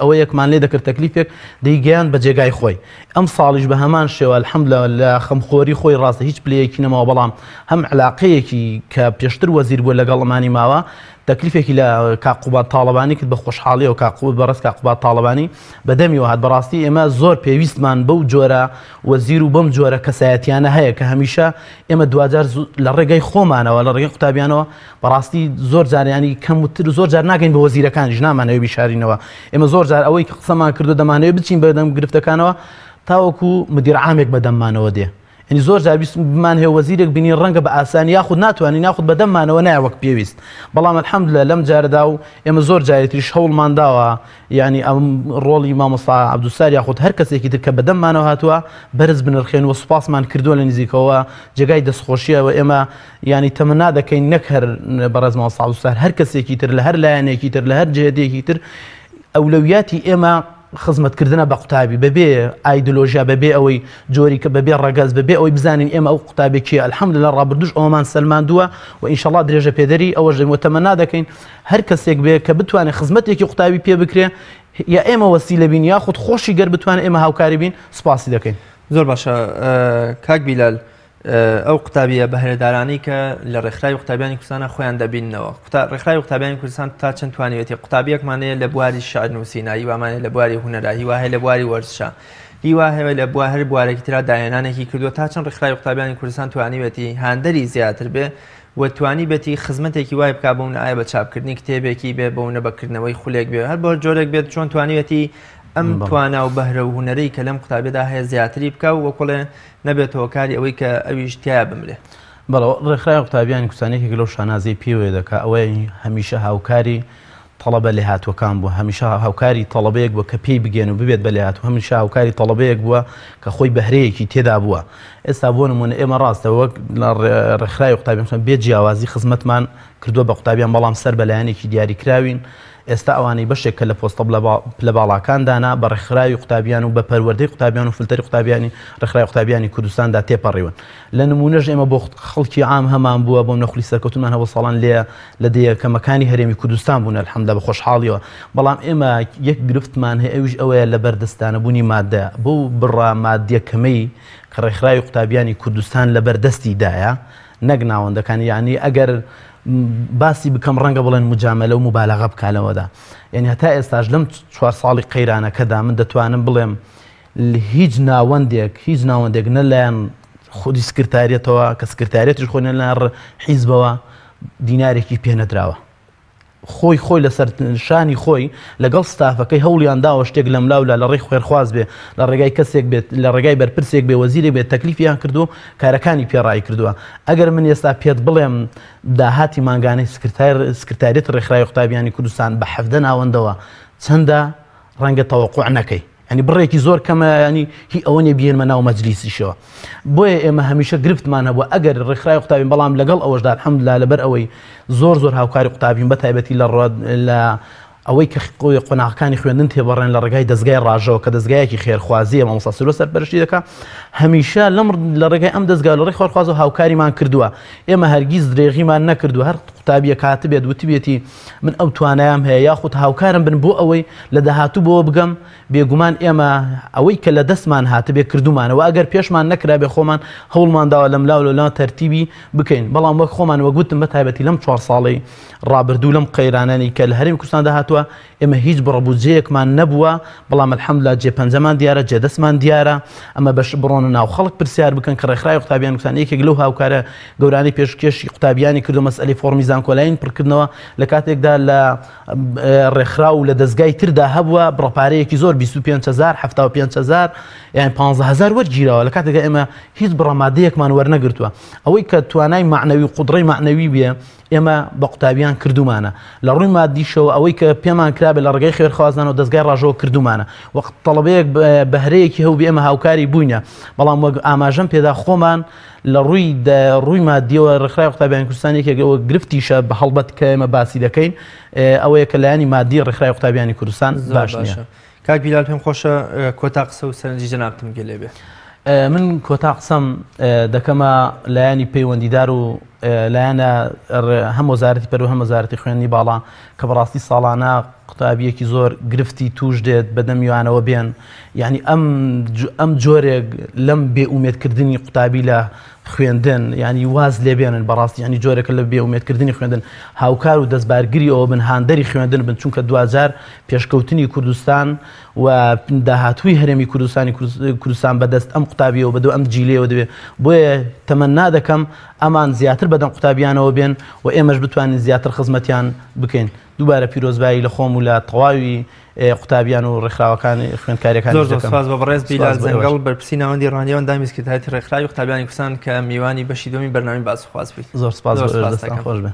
ئەوە یەکمان لێ دەکرد تەکلیفێک دەیگەیان بە جێگای خۆی ئەم ساڵیش بە هەمان شێوە الحمدللە لە خەمخۆری خۆی ڕاستە هیچ پلەیەکی نەماوە بەڵام هەم علاقەیەکی کە پێشتر وەزیر بووە لەگەڵ ئەمانی ماوە تەکلیفێکی لە کاک قوباد تاڵەبانی کرد بە خۆشحاڵیەوە کاک قوباد بەڕێز کاک قوباد تاڵەبانی بە دەمیەوە هات بەڕاستی ئێمە زۆر پێویستمان بەو جۆرە وەزیر و بەم جۆرە کەسایەتیانە هەیە کە هەمیشە ئێمە دواجار لە ڕێگەی خۆمانەوە لە ڕێگەی قوتابیانەوە بەڕاستی زۆر جاریانی کەم وتر زۆر جار ناگەین بە وەزیرەکانیش نامانەوێ بیشارینەوە ئێمە زۆر جار ئەوەی کە قسەمان کردو دەمانەوێ بچین بەدەم گرفتەکانەوە تاوەکو مدیر عامێک بەدەممانەوە دێ یانی زۆر جار بمان هەیە وەزیرێک بینی ڕەنگە بە ئاسانی یاخود ناتوانین یاخود بەدەممانەوە نایە وەک پێویست بەڵام الحمدلله لەم جارەدا و ئێمە زۆر جاری تریش هەوڵمان داوە یعنی ئەم ڕۆڵی مامۆستا عەبدولستار یاخود هەر کەسێکی تر کە بەدەممانەوە هاتووە بەرز بنرخێن و سوپاسمان کردووە لە نزیکەوە جێگای دەستخۆشیە و ئێمە یعنی تەمەنا دەکەین نەک هەر بەڕێز مامۆستا عەبدولستار هەر کەسێکی تر لە هەر لایەنێکی تر لە هەر جهتێکی تر ئەولەویاتی ئێمە خزمەتکردنە بە قوتابی بەبێ ئایدۆلۆژیا بەبێ ئەوەی جۆری کە بەبێ ڕەگەز بەبێ ئەوەی بزانین ئێمە ئەو قوتابی کێ الحمدللە ڕابردووش ئەوەمان سەلماندووە و ئینشەڵا درێژە پێدەری ئەوەش دەین و تەمەنا دەکەین هەر کەسێک بێ کە بتوانێت خزمەتێکی قوتابی پێ بکرێ یا ئێمە وەسیلە بین یاخود خۆشی گەر بتوانێت ئێمە هاوکاری بین سوپاسی دەکەین. زۆر باشە کاک بیلال ئەو قوتابیە بەهرەدارانەی کە لە ڕێکخراوی قوتابیانی کوردستانە خۆیان دەبیننەوە ڕێکخراوی قوتابیانی کوردستان تا چەند توانیوێتی قوتابیەکمان هەیە لە بواری شعر نووسینە هیوامان هەیە لە بواری هونەرا هیوا هەیە لە بواری وەرزشە هیوا هەیە لە بوار هەر بوارێکی ترا داهێنانێکی کردووە تا چەند ڕێکخراوی قوتابیانی کوردستان توانیوێتی هاندەری زیاتر بێ و توانیبێتی خزمەتێکی وای بکا بۆ ئایا بە چاپکردنی کتێبێکی بێ بۆ نە بەکردنەوەی خولێک بێ هەر بۆ جۆرێک بێت چۆن توانیوێتی ئەم توانا و بەهرە و هونەرەی کە لەم قوتابیدا هەیە زیاتری بکا و وەکوڵێ نەبێتە هۆکاری ئەوەی کە ئەویش تیایا بمرێ. بەڵێ ڕێکخراوی قوتابیانی کوردستان یەکێک لەو شانازیەی پێوەیە دەکا ئەوەیە هەمیشە هاوکاری تەڵەبە لێهاتووەکان بووە، هەمیشە هاوکاری تەڵەبەیەک بووە کە پێی بگەن و ببێت بە لێهاتوو، هەمیشە هاوکاری تەڵەبەیەک بووە کە خۆی بەهرەیەکی تێدا بووە. ئێستا بۆ نموونە ئێمە ڕاستە وەک ڕێکخراوی قوتابیان کوردستان بێ جیاوازی خزمەتمان کردووە بە قوتابیان، بەڵام سەر بە لایەنێکی دیاریکراوین. ئێستا ئەوانەی بەشێک کە لە پۆستە پلە باڵاکاندانە بە ڕێکخراوی قوتابیان و بە پەروەردەی قوتابیان و فلتەری قوتابیانی ڕێکخراوی قوتابیانی کوردستاندا تێپەڕیون. لە نموونەش ئێمە بۆ خەڵکی عام هەمان بووە، بۆ منە خولی سەرکەوتنمان هەبوو ساڵان لێ لە دە یەکەمەکانی هەرێمی کوردستان بوون الحمدللە بە خۆشحاڵیەوە، بەڵام ئێمە یەک گرفتمان هەیە ئەویش ئەوەیە لە بەردەستانەبوونی مادە بەو بڕە مادیە کەمەی کە ڕێکخراوی قوتابیانی کوردستان لە بەردەستی دایە نەک ناوەندەکان یانی ئەگەر باسی بکەم ڕەنگە بڵێن مجاملە و مبالغە بکا لەوەدا یعنی هەتا ئێستاش لەم چوار ساڵی قەیرانەکەدا من دەتوانم بڵێم هیچ ناوەندێک هیچ ناوەندێک نە لایەن خودی سکرتاریەتەوە کە سکرتاریەتیش خۆی نە لایەن حیزبەوە دینارێکی پێ نەدراوە خۆی خۆی لەسەر شانی خۆی لەگەڵ ستافەکەی هەوڵیان داوە شتێک لەملاولا لە ڕێی خوێرخواز بێ لە ڕێگای کەسێک بێت لە ڕێگای بەرپرسێک بێ وەزیرێک بێت تەکلیفیان کردو کارەکانی پێ ڕایی کردووە ئەگەر من ئێستا پێت بڵێم داهاتی مانگانەی سکرتار سکرتاریەت ڕێکخراوی قوتابیانی کوردستان بە حەڤدە ناوەندەوە چەندە ڕەنگە تەوەقوع نەکەی ینی بڕێکی زۆر کەمە ینی هی ئەوە نیە بێنمە ناو مەجلیسیشەوە بۆیە ئێمە هەمیشە گرفتمان هەبووە ئەگەر ڕێکخراوی قوتابین بەڵام لەگەڵ ئەوەشدا الحمدلله لەبەر ئەوەی زۆر زۆر هاوکاری قوتابین بە تایبەتی لە لە ئەوەی کە قۆناغەکانی خوێندن تێبەڕێن لە ڕێگای دەزگای ڕاژەوە کە دەزگایەکی خێرخوازیە مامۆستا سرۆ سەرپەرشتی دەکا هەمیشە لەم لە ڕێگای ئەم دەزگا لە ڕێی خۆرخوازەوە هاوکاریمان کردووە ئێمە هەرگیز درێغیمان نەکردووە هەر قوتابیەک هاتبێت وتبێتی من ئەو توانایەم هەیە یاخود هاوکارم بن بۆ ئەوەی لە داهاتوو بۆ بگەم بێگومان ئێمە ئەوەی کە لە دەستمان هاتبێ کردومانە و ئەگەر پێشمان نەکرابێ خۆمان هەوڵمان داوە لەملا و لەولا تەرتیبی بکەین بەڵام وەک خۆمان وەک وتم بە تایبەتی لەم چوار ساڵەی ڕابردوو لەم قەیرانانی کە لە هەرێمی کوردستاندا هاتووە ئێمە هیچ بڕە بودجەیەکمان نەبووە بەڵام الحمدلله جێ پەنجەمان دیارە جێ دەستمان دیارە ئەمە بەش بڕۆنە ناو خەڵک پرسیار بکەن کە ڕێکخراوی قوتابیان کوردستان یەکێک لەو هاوکارە گەورانەی پێشکێشی قوتابیانی کردو مەسئلەی فۆڕمی زانکۆلاین پڕکردنەوە لە کاتێکدا لە ڕێکخراو و لە دەزگای تردا هەبووە بڕە پارەیەکی زۆر 25000 75000 یان 15000 وەرگیراوە لە کاتێکدا ئێمە هیچ بڕە مادەیەکمان وەرنەگرتووە ئەوەی کە توانای مەعنەوی و قودرەی مەعنەوی بێ ئێمە بە قوتابیان کردومانە لە ڕووی مادیشەوە ئەوەی کە پێمان کرابێت لە ڕێگەی خێرخوازانەوە دەزگای ڕاژەوە کردومانە وەخت تەڵەبەیەک بەهرەیەکی هەبوو ئێمە هاوکاری بووینە بەڵام وەک ئاماژەم پێدا خۆمان لە ڕووی ڕووی مادیەوە ڕێکخراوی قوتابیانی کوردستان یەکێک ئەوە گرفتیشە بە هەڵبەت کە ئێمە باسی دەکەین ئەوەیە کە لایەنی مادی ڕێکخراوی قوتابیانی کوردستان باش نییە. کاک بیلال پێم خۆشە کۆتا قسە و سەرنجی جەنابتم گوێ لێ بێ. من کۆتا قسەم دەکەمە لایەنی پەیوەندیدار و لایەنە هەم وەزارەتی پەروە هەم وەزارەتی خوێندنی باڵا کە بەڕاستی ساڵانە قوتابیەکی زۆر گرفتی توش دێت بەدەم یوانەوە بێن یعنی ئەم ئەم جۆرێک لەم بێ ئومێدکردنی قوتابی لە خوێندن ینی واز لێبێنن بەڕاستی ینی جۆرێکە لە بێ ئومێدکردنی خوێندن هاوکار و دەستبارگری ئەوە بن هاندەری خوێندن بن چونکە دواجار پێشکەوتنی کوردستان و داهاتووی هەرێمی کوردستانی کوردستان بەدەست ئەم قوتابیەوە بەدو ئەم جیلەوە دەبێت بۆیە تەمەنا دەکەم ئەمان زیاتر بەدەم قوتابیانەوە بێن و ئێمەش بتوانین زیاتر خزمەتیان بکەین دووبارە پیرۆزبایی لە خۆم و لە تەواوی قوتابیان و ڕێکخراوەکانی خوێندکاریەکان زۆر زۆر سپاس بە بەڕێز بیلال زەنگەڵ بەرپرسی ناوەندی ڕانیە و ئەندامی سکرتاریەتی ڕێکخراوی قوتابیانی کوردستان کە میوانی بەشی دووەمی بەرنامەی باس و خواست بوویت. زۆر سپاس بۆ ئێوەش دەستتان خۆش بێ.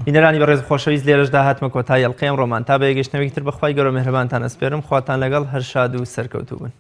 بینەرانی بەڕێز و خۆشەویست لێرەشدا هاتمە کۆتایی ئەڵقەی ئەمڕۆمان تا بە یەکگەیشتنەوەیەکی تر بە خوای گەورە میهرەبانتان ئەسپێرم خواتان لەگەڵ هەر شاد و سەرکەوتوو بن.